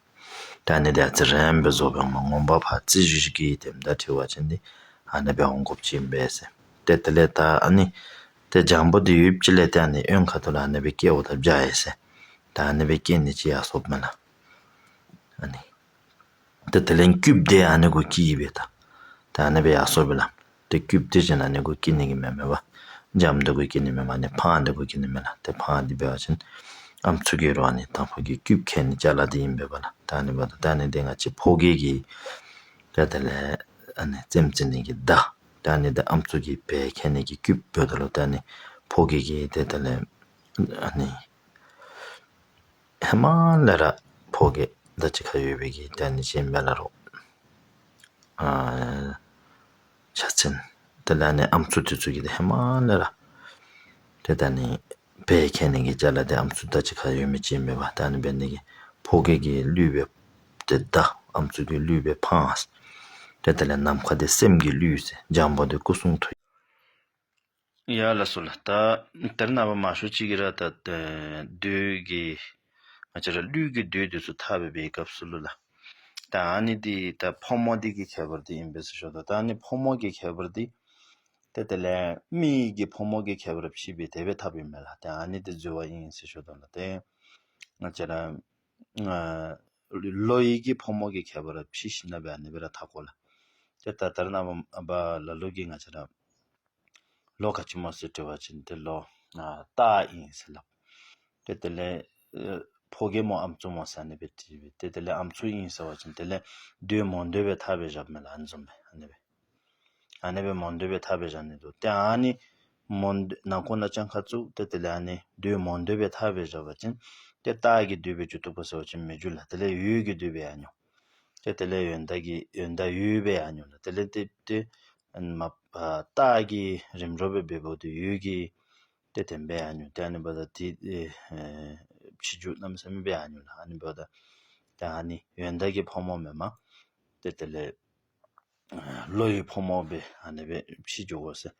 ད་ནི་དེ་ཨ་ཙི་རེམ་བེ་བཟོ་བེ་མ་ངོམ་པ་ཕ་ཙི་ཞུ་ཞིག་གི་དེམ་ད་ཁྲི་བ་ཅན་དེ་ཨ་ནི་བེ་འོང་གོབ་ཅིན་བེ་སེ། དེ་དེ་ལས་ད་ཨ་ནི། དེ་འཇམ་པོ་དེ་ཡུབ་ཅི་ལས་དེ་ཨ་ནི་གཡོན་ཁ་ཐུག་ལ་ཨ་ནི་བེ་སྐྱེ་བོ་ད་བྱ་ཡེ་སེ། ད་ཨ་ནི་བེ་སྐྱེ་ནི་ཅི་ཡ་སོབ་མེ་ལ། ཨ་ནི། དེ་དེ་ལས་སྐྱུབ་དེ་ཨ་ནི་གོ་ཀི་ཡི་བེ་ད། དེ་ཨ་ནི་བེ་ཡ་སོབ་བེ་ལ། དེ་སྐྱུབ་དེ་ཅན་ཨ་ནི་གོ་ཀི་ནི་གི་མེ་མེ་བ། འཇམ་དེ་གོ་ཀི་ནི་མེ་མ་ནི་ཕང་དེ་གོ་ཀི་ནི་མེ་ལ། དེ་ཕང་དེ་བེ་བ་ཅན། ཨམ་ཚུ་གི་རོ་ཨ་ནི་དང་ཕུ་གི་སྐྱུབ་ཁེ་ནི་ཅ་ལ་དེ་ཡིན་བེ་བ་ལ། ད་ཨ་ནི་བ་ད་ད་ཨ་ནི་དེ་ང་ཅི་ཕོ་གི་གི། དེ་དེ་ལས་ཨ་ནི་ཙེམ་ཙེ་ནི་གི་ད། ད་ཨ་ནི་དེ་ཨམ་ཚུ་གི་བེ་ཁེ་ནི་གི་སྐྱུབ་བེ་ད་ལོ་ད་ཨ་ནི་ཕོ་གི་གི་དེ་དེ་ལས་ཨ་ནི། ཧེ་མ་ལས་ར་ཕོ་གི་ད་ཅི་ཁ་ཡོད་བེ་གི་ད་ནི་ཅི་མེ་ལ་རོ། ཆ་ཚན། དེ་ལ་ནི་ཨམ་ཚུ་དེ་ཚུ་གི་དེ་ཧེ་མ་ལས་ར། དེ་ད་ནི་བེ་ཁེ་ནི་གི་ཅ་ལ་དེ་ཨམ་ཚུ་ད་ཅི་ཁ་ཡོད་མེ་ཅི་མེ་བ། ད་ནི་བེ་ནི་གི་ཕོ་གི་གི་གླུད་བེ་དེ་ད་ཨམ་ཚུ་གི་གླུད་བེ་ཕང་། དེ་དེ་ལས་ནམ་མཁའ་དེ་སེམས་ཀྱི་གླུད་ཟེར། འཇམ་པོ་དེ་སྐུ་གསུང་ཐུགས། ཡ་ལ་སོ་ལ། ད་དེར་ན་བ་མ་ཤོ་ཅིག་གི་ར་ད་རྡོའི་གི་ང་ཅི་ར་གླུད་གི་རྡོའི་དེ་ཚུ་ཐ་བེ་བེ་སྐབས་སུ་ལུ་ལ། ད་ཨ་ནི་དེ་ད་ཕོ་མོ་དེ་གི་ཁྱད་པར་དེ་ཡིན་པེ་སེ་ཤོ་དོ། ད་ཨ་ནི་ཕོ་མོ་གི་ཁྱད་པར་དེ། དེ་དེ་ལས་མི་གི་ཕོ་མོ་གི་ཁྱད་པར་ཕྱི་བེ་དེ་བེ་ཐ་བེ་མེ་ལ། ད་ཨ་ནི་དེ་འཛུལ་བ་ཡིན་སེ་ཤོ་དོ་ལ། དེ་ང་ཅི་ར། ལོ་ཡི་གི་ཕོ་མོ་གི་ཁྱད་པར་ཕྱི་ཤི་ན་བེ་ཨ་ནི་བེ་ར་ཐ་གོ་ལ། དེ་ད་དེར་ན་བ་ལ་ལོ་གི་ང་ཅི་ར། ལོ་ག་ཅི་མོ་སེ་དྲི་བ་ཅིན་དེ་ལོ་སྟག་ཨིན་ཟེར་ལབ། དེ་དེ་ལས་ཕོ་གེ་མོ་ཨམ་ཚུ་མོ་ཟེར་ནི་བེ་དྲི་བེ། དེ་དེ་ལས་ཨམ་ཚུ་ཨིན་ཟེར་བ་ཅིན་དེ་ལས་དུས་མོ་འདོད་བེ་ཐ་བེ་ཞབ་མེ་ལ་ཨ་ནི་བཟུམ་བེ་ཨ་ནི་བེ། ཨ་ནི་བེ་མོ་འདོད་བེ་ཐ་བེ་ཞབ་ནི་དུ། དེ་ཨ་ནི་མོ་འདོད་ནང་ཁོ་ན་ཅང་ཁ་ཚུགས་དེ་དེ་ལས་ཨ་ནི་དུས་མོ་འདོད་བེ་ཐ་བེ་ཞབ་བ་ཅིན་དེ་སྟག་གི་དུས་བེ་ཇུ་ཐུག་པ་ཟེར་བ་ཅིན་མི་ཇུ་ལ། དེ་ལས་ཡུལ་གི་དུས་བེ་ཨ་ཉོ། དེ་དེ་ལས་ཡོན་བདག་གི་ཡོན་བདག་ཡུལ་བེ་ཨ་ཉོ་ལ། དེ་ལས་དེ་དེ་མ་སྟག་གི་རིམ་གྲོ་བེ་བེ་བོ་དེ་ཡུལ་གི་དེ་དེམ་བེ་ཨ་ཉོ། དེ་ཨ་ནི་བ་ད་དེ་ཕྱི་ཇུ་གནམ་ས་མི་བེ་ཨ་ཉོ་ལ། ཨ་ནི་བ་ད་དེ་ཨ་ནི་ཡོན་བདག་གི་ཕོ་མོ་མེ་མ་དེ་དེ་ལས་ལོ་ཡི་ཕོ་མོ་བེ་ཨ་ནི་བེ་ཕྱི་ཇུ་གོ་ཟེར།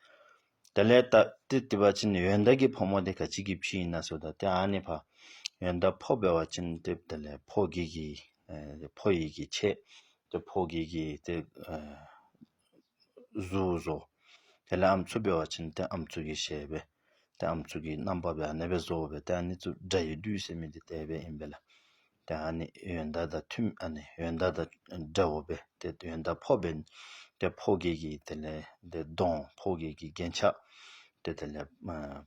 དེ་ལས་ད་དེ་དེ་བ་ཅིན་ཡོན་བདག་གི་ཕོ་མོ་དེ་ག་ཅི་གི་ཕྱི་ཨིན་ན་ཟེར་ད་དེ་ཨ་ནི་ཕ་ཡོན་བདག་ཕོ་བེ་བ་ཅིན་དེ་དེ་ལས་ཕོ་གི་གི་ཕོ་ཡི་གི་ཆེ་དེ་ཕོ་གི་གི་དེ་གཟུགས་བཟོ། དེ་ལས་ཨམ་ཚུ་བེ་བ་ཅིན་དེ་ཨམ་ཚུ་གི་ཞེ་བེ། དེ་ཨམ་ཚུ་གི་རྣམ་པ་བེ་ཨ་ནི་བེ་བཟོ་བེ། དེ་ཨ་ནི་ཚུ་དགྲ་ཡི་བདུད་ཟེར་མི་དེ་དེ་བེ་ཨིན་བེ་ལ། དེ་ཨ་ནི་ཡོན་བདག་དང་མཐུན་ཨ་ནི་ཡོན་བདག་དང་འདྲ་བོ་བེ། དེ་ཡོན་བདག་ཕོ་བེ། དེ་ཕོ་གི་གི་དེ་ལས་དེ་གདོང་ཕོ་གི་གི་རྒྱན་ཆ། དེ་དེ་ལས་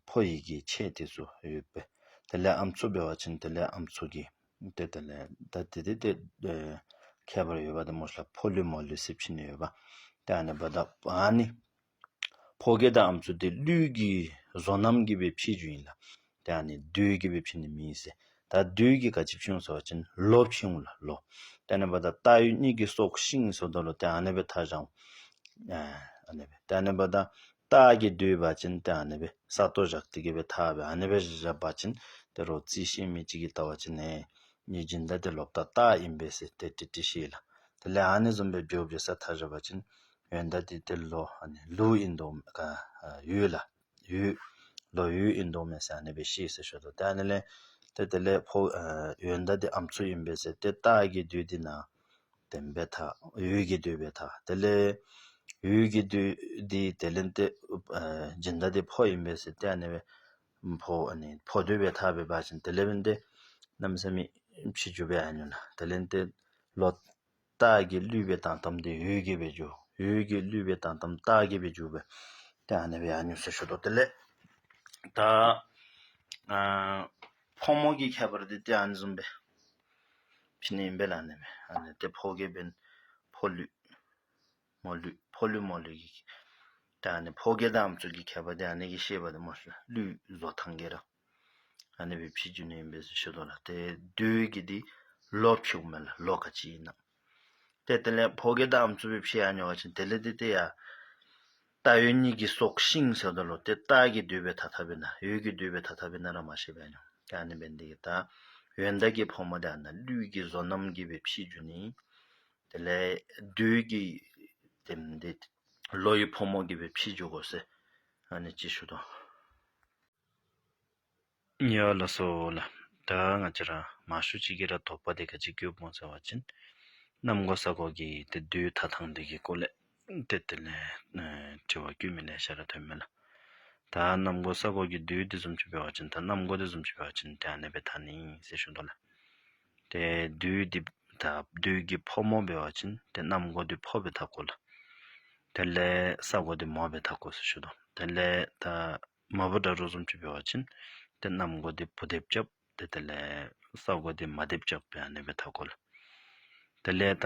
ཕོ་ཡི་གི་ཆེ་དེ་ཚུ་ཡོད་བེ། དེ་ལས་ཨམ་ཚུ་བེ་བ་ཅིན་དེ་ལས་ཨམ་ཚུ་གི་དེ་དེ་ལས་ད་དེ་དེ་དེ་ཁྱད་པར་ཡོད་བ་དེ་མོ་ཤ་ལ་ཕོ་ལུས་མོ་ལུས་སེ་ཕྱི་ནི་ཡོད་བ། དེ་ཨ་ནི་བ་ད་ཨ་ནི། ཕོ་གེ་དང་ཨམ་ཚུ་དེ་གླུད་གི་བཟོ་རྣམ་གི་བེ་ཕྱི་ཇུ་ཨིན་ལ། དེ་ཨ་ནི་དུས་གི་བེ་ཕྱི་ནི་མི་ཨིན་ཟེར། ད་དུས་གི་ག་ཅི་ཕྱི་ཡོང་ཟེར་བ་ཅིན་ལོ་ཕྱི་ཡོང་ལ་ལོ། དེ་ནི་བ་ད་སྟག་ཡུལ་གཉིས་ཀྱི་སྲོག་ཤིང་ཟེར་དོ་ལོ། དེ་ཨ་ནི་བེ་ཐ་ཞང་། ཨ་ནི་བེ་དེ་ནི་བ་ད་སྟག་གི་དུས་བ་ཅིན་དེ་ཨ་ནི་བེ་ས་ཏོ་ཞག་དེ་གི་བེ་ཐ་བེ་ཨ་ནི་བེ་ཞག་བ་ཅིན་དེ་རོ་རྩི་ཤེས་མི་ཅིག་གི་ལྟ་བ་ཅིན་ནས་ཉི་སྦྱིན་བདག་དེ་ལོ་ད་སྟག་ཨིན་བེ་ཟེར་དེ་ཏི་ཏི་ཤེས་ལ། དེ་ལས་ཨ་ནི་བཟུམ་བེ་བརྗོད་བརྗོད་ས་ཐ་ཞག་བ་ཅིན། ཡོན་བདག་དེ་དེ་ལོ་ཨ་ནི་ལུག་ཨིན་དོ་ག་ཡུལ་ལ་ཡུལ་ལོ་ཡུལ་ཨིན་དོ་མེ་ཟེར་ཨ་ནི་བེ་ཤེས་ཟེར་ཤོ་དོ། དེ་ཨ་ནི་ལས་དེ་དེ་ལས་ཕོ་ཡོན་བདག་དེ་ཨམ་ཚུ་ཨིན་བེ་ཟེར་དེ་སྟག་གི་དུས་དེ་ན་དེམ་བེ་ཐ་ཡུལ་གི་དུས་བེ་ཐ། དེ་ལས་ཡུལ་གི་དུས་དེ་དེ་ལས་དེ་སྦྱིན་བདག་དེ་ཕོ་ཨིན་བེ་ཟེར་དེ་ཨ་ནི་བེ་ཕོ་ཨ་ནི་ཕོ་དུས་བེ་ཐ་བེ་བ་ཅིན་དེ་ལས་བེ་དེ་གནམ་ས་མི་ཕྱི་ཇུ་བེ་ཨ་ཉོ་ན་དེ་ལས་དེ་ལོ། སྟག་གི་གླུད་བེ་དང་དམ་དེ་ཡུལ་གི་བེ་ཇུ། ཡུལ་གི་གླུད་བེ་དང་དམ་སྟག་གི་བེ་ཇུ་བེ། དེ་ཨ་ནི་བེ་ཨ་ཉུ་ཟེར་ཤོ་དོ། དེ་ལས་ད་ཕོ་མོ་གི་ཁྱད་པར་དེ་དེ་ཨ་ནི་བཟུམ་བེ་ཕྱི་ནི་ཨིན་བེ་ལ་ཨ་ནི་བེ་ཨ་ནི་དེ་ཕོ་གི་བེ་ཕོ་གླུད། མོ་ལུས་ཕོ་ལུས་མོ་ལུས་ཀྱི། ད་ཨ་ནི་ཕོ་སྐྱེས་དང་ཨམ་སྲུ་གི་ཁྱད་པར་དེ་ཨ་ནི་གི་ཤེས་པ་དེ་མོ་ལུས་བཟོ་ཐང་གི་ར། ཨ་ནི་བའི་ཕྱི་རྒྱུ་ནི་ཡིན་པས་ཞུ་དོ་ལ། དེ་བདུད་ཀྱི་དེ་ལོ་ཕྱུགས་མེད་ལ་ལོ་ག་ཅི་ཡིན་ན། དེ་དེ་ལས་ཕོ་སྐྱེས་དང་ཨམ་སྲུ་བའི་ཕྱི་ཡ་ཉོ་བ་ཅན་དེ་ལས་དེ་དེ་ཡ། རྟ་ཡོད་གཉིས་ཀྱི་སྲོག་ཤིང་ཟེར་དོ་ལོ། དེ་རྟ་གི་བདུད་པའི་ཐ་ཐབ་ཡིན་ན་ཡོད་ཀྱི་བདུད་པའི་ཐ་ཐབ་ཡིན་ན་ར་མ་ཤེས་པས་ཉོ། ཨ་ནི་བན་དེ་གི་ད་ཡོན་བདག་གི་ཕོ་མོ་དེ་ཨ་ན་ལུས་ཀྱི་བཟོ་རྣམ་གྱི་བའི་ཕྱི་རྒྱུ་ནི། དེ་ལས་བདུད་ཀྱི་དེ་འདི་ལོ་ཡི་ཕོ་མོ་གི་བའི་ཕྱི་རྒྱུ་གོ་སེ། ཨ་ནི་ཅི་ཞུ་དོ། ཉེ་བ་ལ་སོ་ལ། ད་ང་ཅི་ར་མ་ཤུ་ཅིག་གི་ར་དོགས་པ་དེ་ག་ཅི་སྐྱོབ་མོ་ཟེར་བ་ཅིན། གནམ་སྒོ་ས་སྒོ་གི་དེ་བདུད་ཐ་ཐང་དེ་གི་སྐོར་ལས་དེ་དེ་ལས་དྲི་བ་སྐྱོན་མི་ལས་ཤ་ར་ཐོན་མེད་ལ། ད་གནམ་སྒོ་ས་སྒོ་གི་བདུད་དེ་བཟུམ་ཅིག་འབད་བ་ཅིན་ད་གནམ་སྒོ་དེ་བཟུམ་ཅིག་འབད་བ་ཅིན་དེ་ཨ་ནི་བའི་ཐ་ནི་ཟེར་ཞུ་དོ་ལ། དེ་བདུད་དེ་ད་བདུད་ཀྱི་ཕོ་མོ་འབད་བ་ཅིན་དེ་གནམ་སྒོ་དེ་ཕོ་བའི་ཐ་སྐོར་ལ། དེ་ལས་ས་སྒོ་དེ་མོ་བའི་ཐ་སྐོར་ཟེར་ཞུ་དོ། དེ་ལས་ད་མ་བུ་དགྲ་རོ་བཟུམ་ཅིག་འབད་བ་ཅིན་དེ་གནམ་སྒོ་དེ་བུ་དེབ་རྐྱབ། དེ་དེ་ལས་ས་སྒོ་དེ་མ་དེབ་རྐྱབ་པའི་ཨ་ནི་བའི་ཐ་སྐོར་ལ། དེ་ལས་ད་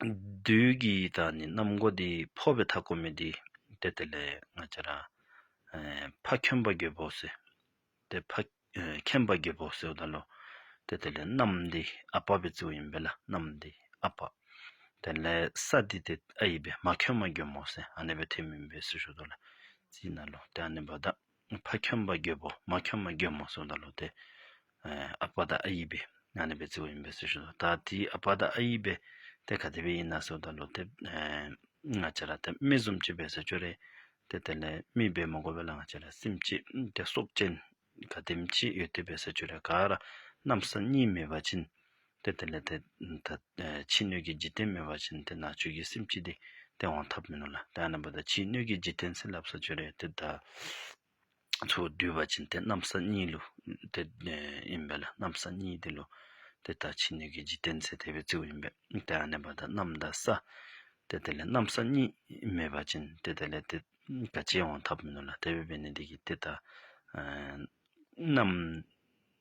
བདུད་ཀྱི་ད་ནི་གནམ་སྒོ་དེ་ཕོ་བའི་ཐ་སྐོར་མི་དེ་དེ་དེ་ལས་ང་ཅི་ར་ཕ་ཁྱོན་པ་རྒོད་པོ་ཟེར། དེ་ཕ་ཁྱོན་པ་རྒོད་པོ་ཟེར་བ་ད་ལོ། དེ་དེ་ལས་གནམ་དེ་ཨ་པ་བའི་གཙོ་ཡིན་པས་ལ་གནམ་དེ་ཨ་པ། དེ་ལས་ས་དེ་དེ་ཨ་ཡི་བའི་མ་ཁྱོན་མ་རྒོད་མོ་ཟེར་ཨ་ནི་བའི་ཐེ་མིན་པའི་ཟེར་ཞུ་དོ་ལ། ཅི་ན་ལོ་དེ་ཨ་ནི་བ་ད། ཕ་ཁྱོན་པ་རྒོད་པོ་མ་ཁྱོན་པ་རྒོད་མོ་ཟེར་བ་ད་ལོ་དེ། ཨ་པ་ད་ཨ་ཡི་བའི་ཨ་ནི་བའི་གཙོ་ཡིན་པའི་ཟེར་ཞུ་དོ། ད་དེ་ཨ་པ་ད་ཨ་ཡི་བའི་དེ་ག་དེ་བའི་ཡིན་ན་ཟེར་བ་ད་ལོ་དེ། ང་ཅི་ར་དེ་མི་བཟུམ་ཅིག་བའི་ཟེར་ཅོ་རེད། དེ་དེ་ལས་མི་བའི་མ་གོ་བའི་ལ་ང་ཅི་ར་སེམས་ཅན་དེ་སྲོག་ཅན་ག་དེམ་ཅིག་ཡོད་དེ་བའི་ཟེར་ཅོ་རེད་ག་ར་གནམ་ས་གཉིས་མེད་པ་ཅིན། དེ་དེ་ལས་དེ་ད་ཕྱི་སྣོད་ཀྱི་འཇིག་རྟེན་མེད་པ་ཅིན་དེ་ནང་བཅུད་ཀྱི་སེམས་ཅན་དེ་དེ་འོང་ཐབས་མིན་ནོ་ལ། དེ་ཨ་ནི་བ་ད་ཕྱི་སྣོད་ཀྱི་འཇིག་རྟེན་ཟེར་ལབ་ས་ཅོ་རེད་དེ་ད། ཚུར་བསྡུས་པ་ཅིན་དེ་གནམ་ས་གཉིས་ལུ་དེ་ཡིན་པས་ལ་གནམ་ས་གཉིས་དེ་ལུ་དེ་ད་ཕྱི་སྣོད་ཀྱི་འཇིག་རྟེན་ཟེར་དེ་བའི་གཙོ་ཡིན་པས། དེ་ཨ་ནི་བ་ད་གནམ་དང་ས་དེ་དེ་ལས་གནམ་ས་གཉིས་མེད་པ་ཅིན་དེ་དེ་ལས་དེ་ག་ཅི་འོང་ཐབས་མིན་ནོ་ལ། དེ་བའི་བས་ནི་དེ་གི་དེ་ད་གནམ་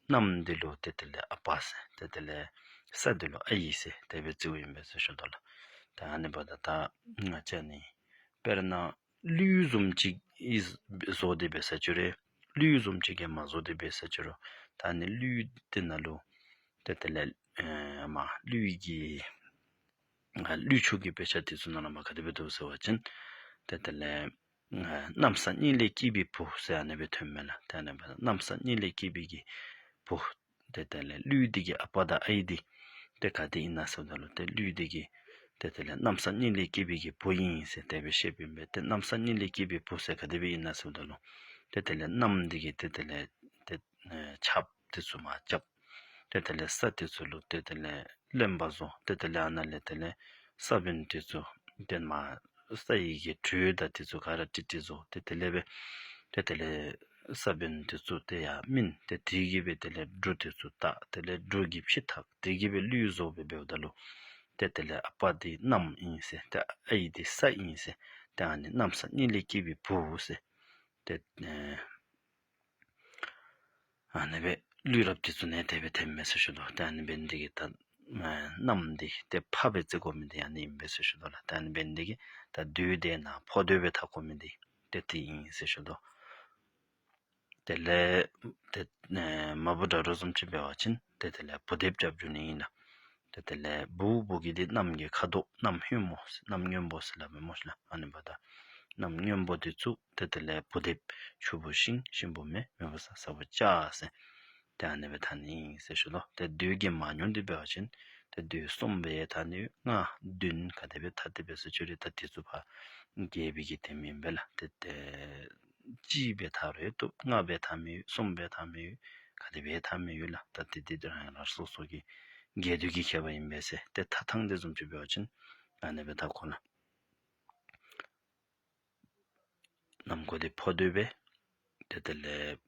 གནམ་འདི་ལུ་དེ་དེ་ལས་ཨ་པ་ཟེར་དེ་དེ་ལས་ས་འདི་ལུ་ཨ་ཡི་ཟེར་དེ་བའི་གཙོ་ཡིན་པས་ཟེར་ཞུ་དོ་ལ། དེ་ཨ་ནི་བ་ད་ད་ང་ཅི་ནི་དཔེར་ན། ཀླུ་བཟུམ་ཅིག་གིས་བཟོ་སྟེ་བའི་ས་ཅོ་རེད། ཀླུ་བཟུམ་ཅིག་གིས་མ་བཟོ་སྟེ་བའི་ས་ཅོ་རོ། ད་ནི་ཀླུ་དེ་ན་ལུ། དེ་དེ་ལས་མ་ཀླུ་གི་ཀླུ་ཆུ་གི་དཔེ་ཆ་དེ་ཚོ་ནང་ལ་མ་ག་དེ་བའི་འདུག་ཟེར་བ་ཅིན། དེ་དེ་ལས་གནམ་ས་གཉིས་ལས་སྐྱེས་པའི་བུ་ཟེར་ཨ་ནི་བའི་ཐོན་མེད་ལ། དེ་ནི་གནམ་ས་གཉིས་ལས་སྐྱེས་པའི་གི་བུ། དེ་དེ་ལས་ཀླུ་དེ་གི་ཨ་པ་དང་ཨའི་དེ། དེ་ག་དེ་ཡིན་ན་ཟེར་བ་ད་ལུ་དེ་ཀླུ་དེ་གི། དེ་དེ་ལས་གནམ་ས་གཉིས་ལས་སྐྱེས་པའི་གི་བུ་ཡིན་ཟེར་དེ་བའི་བཤད་པ་ཡིན་པས། དེ་གནམ་ས་གཉིས་ལས་སྐྱེས་པའི་བུ་ཟེར་ག་དེ་བའི་ཡིན་ན་ཟེར་བ་ད་ལུ། དེ་དེ་ལས་གནམ་དེ་གི་དེ་དེ་ལས་དེ་ཆབ་དེ་ཚུ་མ་རྐྱབ། དེ་དེ་ལས་ས་དེ་ཚུ་ལུ་དེ་དེ་ལས་རློན་པ་བཟོ། དེ་དེ་ལས་ཨ་ན་ལས་དེ་ལས་ས་བོན་དེ་ཚུ་དེ་མ། ས་ཡི་གི་དྲོད་དང་དེ་ཚུ་ག་ར་ཏི་ཏི་བཟོ། དེ་དེ་ལས་བས། དེ་དེ་ལས་ས་བོན་དེ་ཚུ་དེ་ཡང་སྨིན། དེ་དེ་གི་བས་དེ་ལས་འབྲུ་དེ་ཚུ་བཏགས། དེ་ལས་འབྲུ་གི་ཕྱི་ཐག་དེ་གི་བས་ཀླུ་བཟོ་བའི་བེའུ་ད་ལུ། དེ་དེ་ལས་ཨ་པ་དེ་གནམ་ཡིན་ཟེར། དེ་ཨའི་དེ་ས་ཡིན་ཟེར། དེ་ཨ་ནི་གནམ་ས་གཉིས་ལས་སྐྱེས་པའི་བུ་ཟེར། དེ། ཨ་ནི་བས་ཀླུ་རབས་དེ་ཚུ་ནས་དེ་བས་ཐེམ་མེད་ཟེར་ཞུ་དོ། ད་ཨ་ནི་བས་འདི་གི་ད་གནམ་འདི་དེ་ཕ་བས་བརྩི་དགོ་མི་འདི་ཨ་ནི་ཡིན་པས་ཟེར་ཞུ་དོ་ལ། ད་ཨ་ནི་བས་འདི་གི་ད་བདུད་དེ་ན་ཕོ་བདུད་བས་ཐ་དགོ་མི་འདི་དེ་དེ་ཡིན་ཟེར་ཞུ་དོ། དེ་ལས་དེ་མ་བུ་དགྲ་རོ་བཟུམ་ཅིག་འབད་བ་ཅིན་དེ་དེ་ལས་བུ་དེབ་རྐྱབ་རྒྱུ་ནི་ཡིན་ལ། དེ་དེ་ལས་བུ་བུ་གི་དེ་གནམ་གྱི་ཁ་དོག་གནམ་སྔོན་མོ་གནམ་སྔོན་པོ་ཟེར་ལ་མེ་མོ་ཤི་ལ་ཨ་ནི་བ་ད། གནམ་སྔོན་པོ་དེ་ཚུ་དེ་དེ་ལས་བུ་དེབ། ཆུ་བུ་ཤིང་ཤིང་བུ་མེ་མེ་བུ་ས་ས་བུ་ལྕགས་ཟེར། དེ་ཨ་ནི་བས་ཐ་ནི་ཡིན་ཟེར་ཞུ་དོ། དེ་བདུད་ཀྱི་མ་ཉུང་དེ་འབད་བ་ཅིན་དེ་བདུད་གསུམ་བས་ཐ་ནི་ལྔ་བདུན་ག་དེ་བས་ཐ་དེ་བས་ཟེར་ཆུ་རེ་ད་དེ་ཚུ་ཕ་རྒྱས་པའི་གི་དེ་མིན་པས་ལ། དེ་དེ་གཅིག་བས་ཐ་རེ་ཏུ་ལྔ་བས་ཐ་མི་ཡོད། གསུམ་བས་ཐ་མི་ཡོད། ག་དེ་བས་ཐ་མི་ཡོད་ལ། ད་དེ་དེ་དེ་རང་རང་སོ་སོ་གི་རྒྱས་བསྡུས་ཀྱི་ཁྱད་པར་ཡིན་པས་ཟེར། དེ་ཐ་ཐང་དེ་བཟུམ་ཅིག་འབད་བ་ཅིན་ཨ་ནི་བས་ཐ་ཁོ་ལ། གནམ་སྒོ་དེ་ཕོ་བདུད་བས། དེ་དེ་ལས་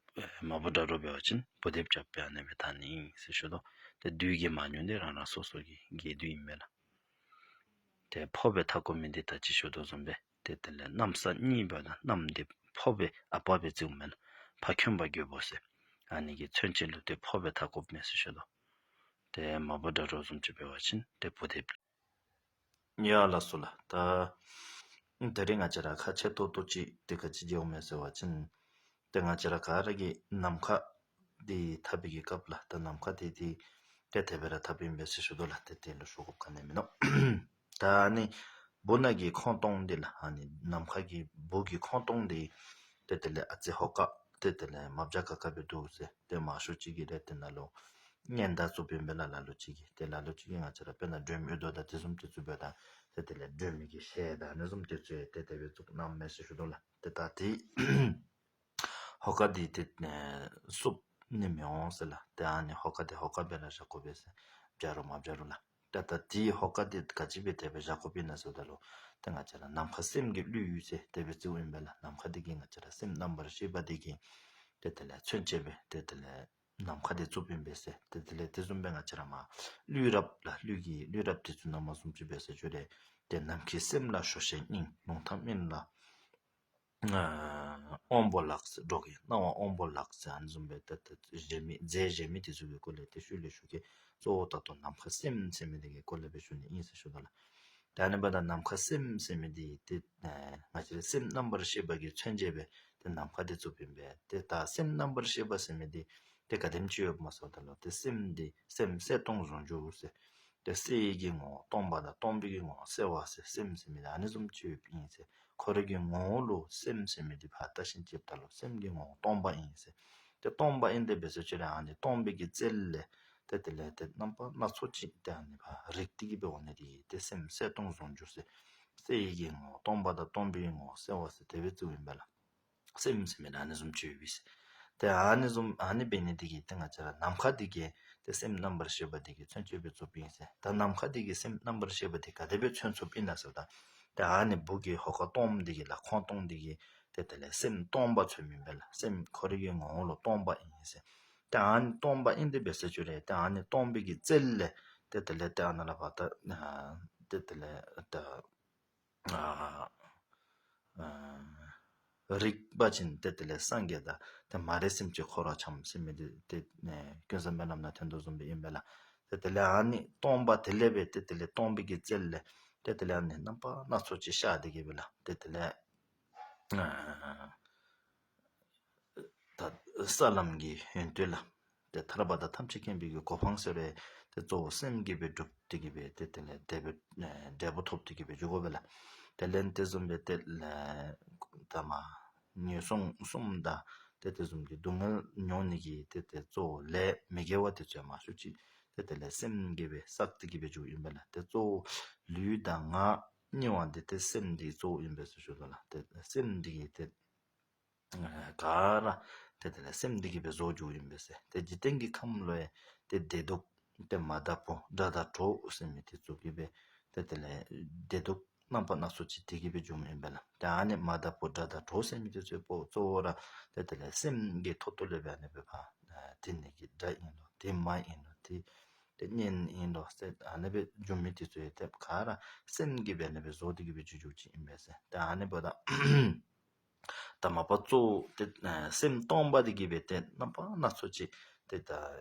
མ་བུ་དགྲ་རོ་འབད་བ་ཅིན་བུ་དེབ་རྐྱབ་པའི་ཨ་ནི་བས་ཐ་ནི་ཡིན་ཟེར་ཞུ་དོ། དེ་བདུད་ཀྱི་མ་ཉུང་དེ་རང་རང་སོ་སོ་གི་རྒྱས་བསྡུས་ཡིན་པས་ལ། དེ་ཕོ་བས་ཐ་དགོ་མི་འདི་ད་ཅི་ཞུ་དོ་བཟུམ་སྦེ་དེ་དེ་ལས་གནམ་ས་གཉིས་འབད་ན་གནམ་འདི་ཕོ་བས་ཨ་པ་བས་བརྩིཝ་མེན་ན། ཕ་ཁྱོན་པ་རྒོད་པོ་ཟེར། ཨ་ནི་གི་མཚོན་བྱེད་ལུ་དེ་ཕོ་བས་ཐ་དགོཔ་མས་ཟེར་ཞུ་དོ། དེ་མ་བུ་དགྲ་རོ་བཟུམ་ཅིག་འབད་བ་ཅིན་དེ་བུ་དེབ། ཡ་ལགས་སོ་ལགས། ད་དེ་རིང་ང་བཅས་ར་ཁ་ཆེ་ཏོག་ཏོ་ཅིག་དེ་ག་ཅི་བརྗེ་འོང་མེད་ཟེར་བ་ཅིན། དེ་ང་བཅས་ར་ག་ར་གི་ནམ་མཁའ་དེ་འཐབ་པའི་གི་སྐབས་ལ། ད་ནམ་མཁའ་དེ་དེ་དེ་དེ་བས་ར་འཐབ་ཡིན་པས་ཟེར་ཞུ་དོ་ལགས། དེ་དེ་ལ་ཞུ་དགོས་ག་ནས་མིན་ནོ། ད་ཨ་ནི་སྦུག་ན་གི་ཁོང་སྟོང་འདི་ལ། ཨ་ནི་ནམ་མཁའ་གི་སྦུག་གི་ཁོང་སྟོང་འདི་དེ་དེ་ལས་ཨ་ཙི་ཧོ་ཀ་དེ་དེ་ལས་མ་བྱ་ག་ག་བའི་འདུག་ཟེར། དེ་མ་ཤོ་ཅིག་གི་རེད། དེ་ན་ལོ་གཉེན་ད་ཚུགས་པའི་མེ་ལ་ལ་ལོ་ཅིག་གི་དེ་ལ་ལོ་ཅིག་གི་ང་བཅས་ར་དཔེར་ན་སྒྲོལ་མའི་རྡོ་དང་དེ་བཟུམ་དེ་ཚུགས་པའི་དང་། དེ་དེ་ལས་སྒྲོལ་མའི་གི་ཞལ་དང་ཨ་ནི་བཟུམ་དེ་ཚུགས་དེ་དེ་བས་ཚུགས་གནང་མེད་ཟེར་ཞུ་དོ་ལགས། དེ་ད་དེ་ཧོ་ཀ་དེ་དེ་བསུབ་ནི་མི་འོང་ཟེར་ལགས། དེ་ཨ་ནི་ཧོ་ཀ་དེ་ཧོ་ཀ་བས་ར་བཞག་དགོས་པས་ཟེར། བྱ་རུ་མ་བྱ་རུ་ལགས། ད་ད་དེའི་ཧོ་ཀ་དེ་ག་ཅི་བས་དེ་བས་བཞག་དགོས་པས་ན་ཟེར་ད་ལོ། དེ་ང་བཅས་ར་ནམ་མཁའ་སེམས་ཀྱི་གླུ་ཡུལ་ཟེར་དེ་བས་བརྩིའོ་ཡིན་པས་ལགས། ནམ་མཁའ་དེ་གི་ང་བཅས་ར་སེམས་རྣམ་པར་ཤེས་པ་དེ་གི་དེ་དེ་ལས་མཚོན་བྱེད་པས་དེ་དེ་ལས་ནམ་མཁའ་དེ་བསུབ་ཡིན་པས་ཟེར། དེ་དེ་ལས་དེ་བཟུམ་སྦེ་ང་བཅས་ར་མ་གླུའི་རབ་ལ་གླུ་གི་གླུའི་རབ་དེ་ཚུ་ནང་མ་བཟུམ་ཅིག་བས་ཟེར་ཞུ་རེད། དེ་ནམ་མཁའི་སེམས་ལ་ཞོ་ཤས་སྙིང་། ལུང་ཐང་སྨིན་ལ་དབང་པོ་ལགས་ཟེར། འགྲོ་གི་སྣང་བ་དབང་པོ་ལགས་ཟེར། ཨ་ནི་བཟུམ་སྦེ་ད་ད་གཞལ་མེད་རྫས་གཞལ་མེད་དེ་ཚུ་གི་སྐོར་ལས་དེ་ཤུལ་ལས་ཞུ་གི། གཙོ་བོ་ད་ལྟོ་ནམ་མཁའ་སེམས་ཟེར་མི་དེ་གི་སྐོར་ལས་སྦེ་ཞུ་ནི་ཨིན་ཟེར་ཞུ་དོ་ལགས། ད་ཨ་ནི་འབདཝ་ད་ནམ་མཁའ་སེམས་ཟེར་མི་དེ་དེ་ང་བཅས་རའི་སེམས་རྣམ་པར་ཤེས་པ་གི་མཚོན་བྱེད་སྦེ་དེ་ནམ་མཁའ་དེ་བསུབ་ཡིན་པས། དེ་ད་སེམས་རྣམ་པར་ཤེས་པ་ཟེར་མི་དེ་དེ་ག་དེམ་ཅིག་ཡོདཔ་སྨོ་ཟེར་བ་ད་ལུ། དེ་སེམས་དེ་སེམས་གསལ་སྟོང་ཟུང་འཇུག་ཟེར། དེ་གསལ་བའི་གི་ངོ་བོ་སྟོང་པ་དང་སྟོང་པའི་གི་ངོ་བོ་གསལ་བ་ཟེར། སེམས་ཟེར་མི་དེ་ཨ་ནི་བཟུམ་ཅིག་ཡོདཔ་ཨིན་ཟེར། ཁོ་རའི་གི་ངོ་བོ་ལུ་སེམས་ཟེར་མི་དེ་ཕར་བལྟ་ཞིནམ་ཅིག་ད་ལུ་སེམས་ཀྱི་ངོ་བོ་སྟོང་པ་ཨིན་ཟེར། དེ་སྟོང་པ་ཨིན་དེ་འབད་ཟེར་ཅི་རེད། ཨ་ནི་སྟོང་པའི་གི་རྩལ་ལས་དེ་དེ་ལས་དེ་རྣམ་པ་སྣ་ཚོགས་ཅིག་དེ་ཨ་ནི་ཕར་རིག་སྟེ་གི་འབད་འོང་ནི་དེ་གིས་དེ་སེམས་གསལ་སྟོང་ཟུང་འཇུག་ཟེར། གསལ་བའི་གི་ངོ་བོ་སྟོང་པ་དང་སྟོང་པའི་གི་ངོ་བོ་གསལ་བ་ཟེར་དེ་སྦེ་བརྩིཝ་ཨིན་པས་ལགས། སེམས་ཟེར་མི་ཨ་ནི་བཟུམ་ཅིག་ཡོད་པས་ཟེར། དེ་ཨ་ནི་བཟུམ་ཨ་ནི་འབད་ནི་དེ་གིས་དེ་ང་བཅས་ར་ནམ་མཁའ་དེ་གིས་དེ་སེམས་རྣམ་པར་ཤེས་པ་དེ་གི་མཚོན་བྱེད་སྦེ་བརྩིཝ་ཨིན་ཟེར། ད་ནམ་མཁའ་དེ་གིས་སེམས་རྣམ་པར་ཤེས་པ་དེ་ག་དེ་སྦེ་མཚོན་ཚུགསཔ་ཨིན་ན་ཟེར་བ་ད། དེ་ཨ་ནི་སྦུག་གི་ཧོ་ཀ་སྟོངམ་དེ་གི་ལགས། ཁོང་སྟོང་དེ་གིས་དེ་དེ་ལས་སེམས་སྟོང་པ་མཚོནམ་ཨིན་པས་ལགས། སེམས་ཁོ་རའི་གི་ངོ་བོ་ལུ་སྟོང་པ་ཨིན་ཟེར། དེ་ཨ་ནི་སྟོང་པ་ཨིན་དེ་འབད་ཟེར་ཅི་རེད། དེ་ཨ་ནི་སྟོང་པའི་གི་རྩལ་ལས་དེ་དེ་ལས་དེ་ཨ་ནཱ་ལས་ཕར་ད་དེ་དེ་ལས་ད་ཨ་ཨ་རིག་པ་ཅིན་དེ་དེ་ལས་སངས་རྒྱས་དང་དེ་མ་རིག་སེམས་ཅན་འཁོར་བར་འཁྱམས་ཟེར་མི་དེ་དེ་ཀུན་བཟང་སྨོན་ལམ་ནང་ཐོན་དོ་བཟུམ་སྦེ་ཨིན་པས་ལགས། དེ་དེ་ལས་ཨ་ནི་སྟོང་པ་དེ་ལས་སྦེ་དེ་དེ་ལས་སྟོང་པའི་གི་རྩལ་ལས་དེ་དེ་ལས་ཨ་ནི་རྣམ་པ་སྣ་ཚོགས་ཅིག་ཤར་དེ་གི་སྦེ་ལགས། དེ་དེ་ལས་ཨ་ད་ས་ལམ་གྱི་ཡོན་ཏན་ལ་དེ་ཐར་པ་དང་ཐམས་ཅད་མཁྱེན་པའི་གི་གོ་འཕང་ཟེར་བའི་དེ་གཙོ་བོ་སེམས་ཀྱིས་སྦེ་སྒྲུབ་སྟེ་གི་སྦེ་དེ་དེ་ལས་འབྲས་བུ་འབྲས་བུ་ཐོབ་སྟེ་གི་སྦེ་འགྱོ་དགོ་པས་ལགས། དེ་ལས་དེ་བཟུམ་སྦེ་དེ་ལས་ད་མ་ངན་སོང་གསུམ་དང་དེ་དེ་བཟུམ་གྱི་སྡུག་བསྔལ་མྱོང་ནི་གི་དེ་དེ་གཙོ་བོ་ལས་མི་དགེ་བ་དེ་ཚུ་མ་ཤོ་ཅིག་དེ་དེ་ལས་སེམས་ཀྱིས་སྦེ་བསགས་ཏེ་གི་སྦེ་འགྱོཝ་ཨིན་པས་ལགས། དེ་གཙོ་བོ་ལུས་དང་ངག་གཉིས་པོ་འདི་དེ་སེམས་འདི་གཙོ་བོ་ཨིན་པས་ཟེར་ཞུ་དོ་ལགས། དེ་སེམས་འདི་གིས་དེ་ག་ར་དེ་དེ་ལས་སེམས་འདི་གིས་སྦེ་བཟོ་འགྱོཝ་ཨིན་པས་ཟེར། དེ་འཇིག་རྟེན་གྱི་ཁམས་ལུ་ཡང་དེ་བདེ་སྡུག་དེ་མ་དག་པོ་དགྲ་དང་གྲོགས་ཟེར་མི་དེ་ཚུ་གིས་སྦེ་དེ་དེ་ལས་བདེ་སྡུག་རྣམ་པ་སྣ་ཚོགས་ཅིག་དེ་གིས་སྦེ་འབྱུངམ་ཨིན་པས་ལགས། དེ་ཨ་ནི་མ་དག་པོ་དགྲ་དང་གྲོགས་ཟེར་མི་དེ་ཚུ་གཙོ་བོ་ར་དེ་དེ་ལས་སེམས་ཀྱི་ཐོག་ཏུ་ལས་སྦེ་ཨ་ནི་སྦེ་ཕར་དེ་ནི་གི་དགྲ་ཨིན་ལོ། དེ་མ་ཨིན་ལོ། དེ་དེ་གཉེན་ཨིན་ལོ་ཟེར་ཨ་ནི་སྦེ་འབྱུང་མི་དེ་ཚུ་ཡང་དེ་ག་ར་སེམས་ཀྱིས་སྦེ་ཨ་ནི་སྦེ་བཟོ་སྟེ་གི་སྦེ་འགྱོ་འགྱོཝ་ཅིག་ཨིན་པས་ཟེར། དེ་ཨ་ནི་འབདཝ་ད་ད་མ་པ་གཙོ་བོ་དེ་ཨ་སེམས་སྟོང་པ་དེ་གིས་སྦེ་དེ་རྣམ་པ་སྣ་ཚོགས་ཅིག་དེ་ད་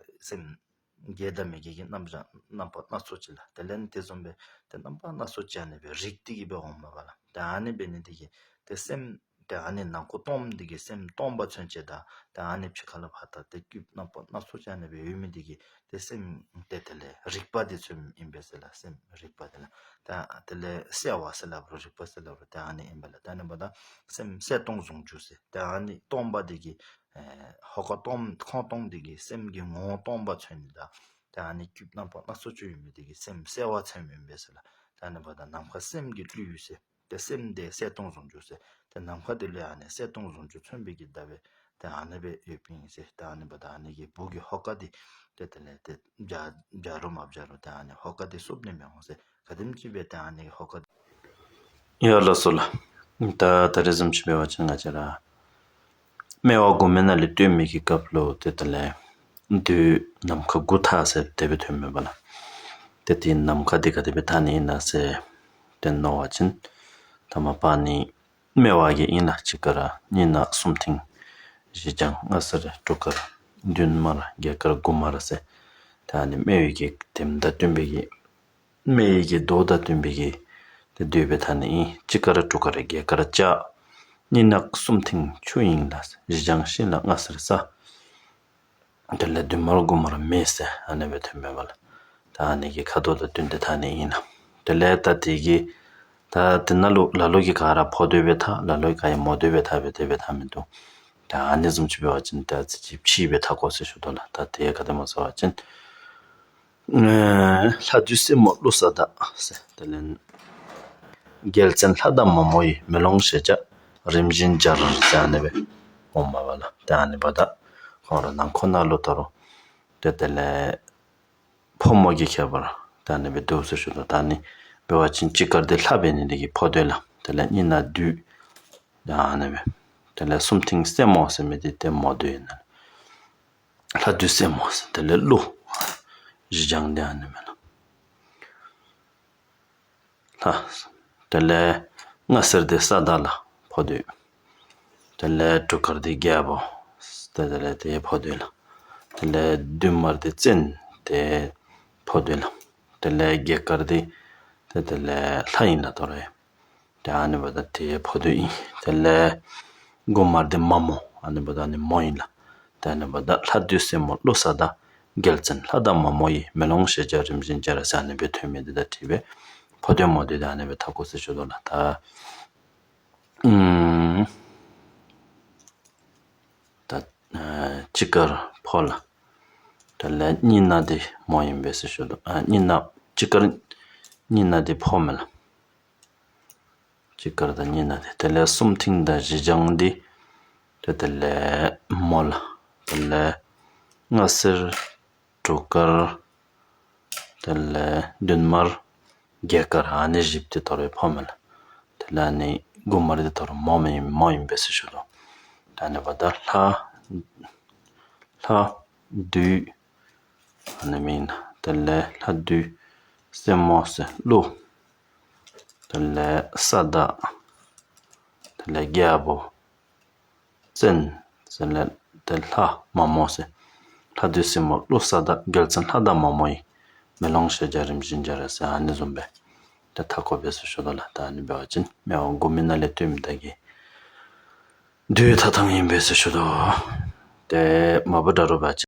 སེམས་དགེ་དང་མི་དགེ་གི་རྣམ་གཞག་རྣམ་པ་སྣ་ཚོགས་ཅིག་ལགས། དེ་ལས་དེ་བཟུམ་སྦེ་དེ་རྣམ་པ་སྣ་ཚོགས་ཅིག་ཨ་ནི་སྦེ་རིག་སྟེ་གི་སྦེ་འོངམ་མས་པ་ལགས། དེ་ཨ་ནི་འབད་ནི་དེ་གིས་དེ་སེམས་དེ་ཨ་ནི་ནང་ཁོག་སྟོངམ་དེ་གིས་སེམས་སྟོང་པ་མཚོན་བྱེད་དང་དེ་ཨ་ནི་ཕྱི་ཁ་ལས་ཕར་ད་དེ་སྐྱིབ་རྣམ་པ་སྣ་ཚོགས་ཅིག་ཨ་ནི་སྦེ་ཡོད་མི་དེ་གིས་དེ་སེམས་དེ་དེ་ལས་རིག་པ་དེ་མཚོནམ་ཨིན་པས་ཟེར་ལགས། སེམས་རིག་པ་དེ་ལགས། ད་དེ་ལས་གསལ་བ་ཟེར་སླབ་རུང་རིག་པ་ཟེར་སླབ་རུང་དེ་ཨ་ནི་ཨིན་པས་ལགས། ད་ཨ་ནི་འབདཝ་ད་སེམས་གསལ་སྟོང་ཟུང་འཇུག་ཟེར། དེ་ཨ་ནི་སྟོང་པ་དེ་གིས་ཨེ་ཧོ་ཀ་སྟོང་ཁོང་སྟོང་དེ་གིས་སེམས་ཀྱི་ངོ་བོ་སྟོང་པ་མཚོན་ནི་དང་དེ་ཨ་ནི་སྐྱིབ་རྣམ་པ་སྣ་ཚོགས་ཅིག་ཡོད་མི་དེ་གིས་སེམས་གསལ་བ་མཚོནམ་ཨིན་པས་ཟེར་ལགས། ད་ཨ་ནི་འབདཝ་ད་ནམ་མཁའ་སེམས་ཀྱི་གླུ་ཡུལ་ཟེར། དེ་སེམས་དེ་གསལ་སྟོང་ཟུང་འཇུག་ཟེར། དེ་ནམ་མཁའ་དེ་ལུ་ཡང་ཨ་ནི་གསལ་སྟོང་ཟུང་འཇུག་མཚོན་པའི་གི་བརྡ་སྦེ་དེ་ཨ་ནི་སྦེ་ཡོདཔ་ཨིན་ཟེར། དེ་ཨ་ནི་འབདཝ་ད་ཨ་ནི་གི་སྦུག་གི་ཧོ་ཀ་དེ་དེ་དེ་ལས་དེ་བྱ་བྱ་རུང་མ་བྱ་རུང་དེ་ཨ་ནི་ཧོ་ཀ་དེ་བསུབ་ནི་མི་འོང་ཟེར། ག་དེམ་ཅིག་སྦེ་དེ་ཨ་ནི་ཧོ་ཀ་དེ། ཡ་ལགས་སོ་ལགས། ད་ད་རེས་བཟུམ་ཅིག་འབད་བ་ཅིན་ང་བཅས་ར་སྨེ་བ་དགུ་མའི་ནང་ལས་སྟོན་མི་གི་སྐབས་ལུ་དེ་དེ་ལས་བདུད་ནམ་མཁའ་དགུ་འཐག་ཟེར་དེ་སྦེ་ཐོནམ་མས་པ་ལགས། དེ་དེ་ནམ་མཁའ་དེ་ག་དེ་སྦེ་འཐག་ནི་ཨིན་ན་ཟེར་དེ་མནོ་བ་ཅིན་ད་མ་པ་ནི་སྨེ་བ་གི་ཨིན་ལགས། གཅིག་དཀར་གཉིས་ནག་གསུམ་མཐིང་། བཞི་ལྗང་ལྔ་སེར་དྲུག་དཀར་བདུན་དམར་བརྒྱད་དཀར་དགུ་དམར་ཟེར། ད་ཨ་ནི་སྨེ་བའི་གི་དེ་དང་བསྟུན་པའི་གི་སྨེ་བའི་གི་མདོག་དང་བསྟུན་པའི་གི་ དེ་བསྡུས་པའི་མཐའ་ནི་ཨིན། གཅིག་དཀར་དྲུག་དཀར་བརྒྱད་དཀར་ལྕགས། གཉིས་ནག་གསུམ་མཐིང་ཆུ་དབྱིངས་ལ། བཞི་ལྗང་ཤིང་ལ་ལྔ་སེར་ས། དེ་ལས་བདུན་དམར་དགུ་དམར་མེ་སེར་ཨ་ནི་སྦེ་ཐོན་མེད་པ་ལ། ད་ཨ་ནི་གི་ཁ་དོག་དང་བསྟུན་ཏེ་མཐའ་ནི་ཨིན་ལ། དེ་ལས་ད་དེ་གི་ད་དེ་ནང་ལུ་ལ་ལུ་གིས་ག་ར་ཕོ་བསྡུས་པའི་མཐའ་ལ་ལུ་གིས་ག་ཡང་མོ་བསྡུས་པའི་མཐའ་སྦེ་དེ་སྦེ་མཐའ་མིན་འདུག། ད་ཨ་ནི་བཟུམ་ཅིག་འབད་བ་ཅིན་ད་ཅིག་ཕྱིས་སྦེ་མཐའ་བསྐོར་ཟེར་ཞུ་དོ་ལགས། ད་དེ་ག་དེ་སྨོ་ཟེར་བ་ཅིན། ལྷ་བདུད་སྲིན་མོ་ཀླུ་ས་བདག་ཟེར། དེ་ལས་རྒྱལ་བཙན་ལྷ་དང་མ་མོ་ཡི། མེ་ལོང་ཞེས་བྱ་རིམ་བཞིན་སྦྱར་ཟེར་ཨ་ནི་སྦེ་འོང་མས་པ་ལགས། ཏེ་ཨ་ནི་འབདཝ་ད་ཁོང་ར་ནང་ཁོ་ན་ལུ་ད་རུང་ཏེ་དེ་ལས་ཕོ་མོ་གི་ཁྱད་པར་ཏེ་ཨ་ནི་སྦེ་འདུག་ཟེར་ཞུ་དོ། ད་ཨ་ནི་འབད་བ་ཅིན་གཅིག་དཀར་འདི་ལྷ་འབད་ནི་འདི་གིས་ཕོ་བསྡུ་ལགས། དེ་ལས་གཉིས་ནག་བདུད་ཏེ་ཨ་ནི་སྦེ། དེ་ལས་གསུམ་མཐིང་སྲིན་མོ་ཟེར་མི་འདི་ཏེ་མོ་བསྡུ་ཨིན་ན། ལྷ་བདུད་སྲིན་མོ་ཟེར། དེ་ལས་ཀླུ། བཞི་ལྗང་འདི་ཨ་ནི་སྦེ་ལགས། ལྷ། དེ་ལས་ལྔ་སེར་འདི་ས་བདག་ལགས། ཕོ་བསྡུ། དེ་ལས་དྲུག་དཀར་འདི་རྒྱལ་པོ། ཏེ་དེ་ལས་ཏེ་ཕོ་བསྡུ་ལགས། དེ་ལས་བདུན་དམར་འདི་བཙན་ཏེ་ཕོ་བསྡུ་ལགས། དེ་ལས་བརྒྱད་དཀར་འདི་ཏེ་དེ་ལས་ལྷ་ཨིན་ལགས་ད་རུང་ཡང་། ཏེ་ཨ་ནི་འབདཝ་ད་ཏེ་ཕོ་བསྡུ་ཨིན། དེ་ལས་དགུ་དམར་འདི་མ་མོ་ཨ་ནི་འབདཝ་ད་ཨ་ནི་མོ་ཨིན་ལགས། ཏེ་ཨ་ནི་འབདཝ་ད་ལྷ་བདུད་སྲིན་མོ་ཀླུ་ས་བདག། རྒྱལ་བཙན་ལྷ་དང་མ་མོ་ཡི། མེ་ལོང་ཞེས་བྱ་རིམ་བཞིན་སྦྱར་ཟེར་ཨ་ནི་སྦེ་ཐོན་མི་འདི་དང་འཁྲིལ་སྦེ་ཕོ་བསྡུ་མོ་བསྡུ་ཏེ་ཨ་ནི་སྦེ་མཐའ་བསྐོར་ཟེར་ཞུ་དོ་ལགས། ད་ཨུམ། ད་ཨ་གཅིག་དཀར་ཕོ་ལགས། དེ་ལས་གཉིས་ནག་འདི་མོ་ཨིན་པས་ཟེར་ཞུ་དོ། ཨ་གཉིས་ནག་གཅིག་དཀར་གཉིས་ནག་འདི་ཕོ་མས་ལགས། གཅིག་དཀར་དང་གཉིས་ནག་འདི། དེ་ལས་གསུམ་མཐིང་དང་བཞི་ལྗང་འདི། ཏེ་དེ་ལས་མོ་ལགས། དེ་ལས་ལྔ་སེར་དྲུག་དཀར། དེ་ལས་བདུན་དམར་བརྒྱད་དཀར་ཨ་ནི་བཞི་པོ་འདི་ད་རུང་ཕོ་མས་ལགས། དེ་ལས་ཨ་ནི་དགུ་དམར་འདི་ད་རུང་མོ་མས་མོ་ཨིན་པས་ཟེར་ཞུ་དོ། ད་ཨ་ནི་འབདཝ་ད་ལྷ་ལྷ་བདུད་ཨ་ནི་མེན་ན། དེ་ལས་ལྷ་བདུད་སྲིན་མོ་ཟེར་ཀླུ། དེ་ལས་ས་བདག། དེ་ལས་རྒྱལ་པོ། བཙན། ཟེར་ལས་ཏེ་ལྷ་མ་མོ་ཟེར། ལྷ་བདུད་སྲིན་མོ་ཀླུ་ས་བདག། རྒྱལ་བཙན་ལྷ་དང་མ་མོ་ཡི། མེ་ལོང་ཞེས་བྱ་རིམ་བཞིན་སྦྱར་ཟེར་ཨ་ནི་བཟུམ་སྦེ་ཏེ་མཐའ་བསྐོར་བས་ཟེར་ཞུ་དོ་ལགས། ད་ཨ་ནི་འབད་བ་ཅིན་མེ་དབང་དགུ་མའི་ནང་ལས་བཏོན་མི་དག་གི་བསྡུ་བའི་མཐའ་ཐང་ཨིན་པས་ཟེར་ཞུ་དོ། ཏེ་མ་བུ་ཌཱ་རུ་པ་ཅིན།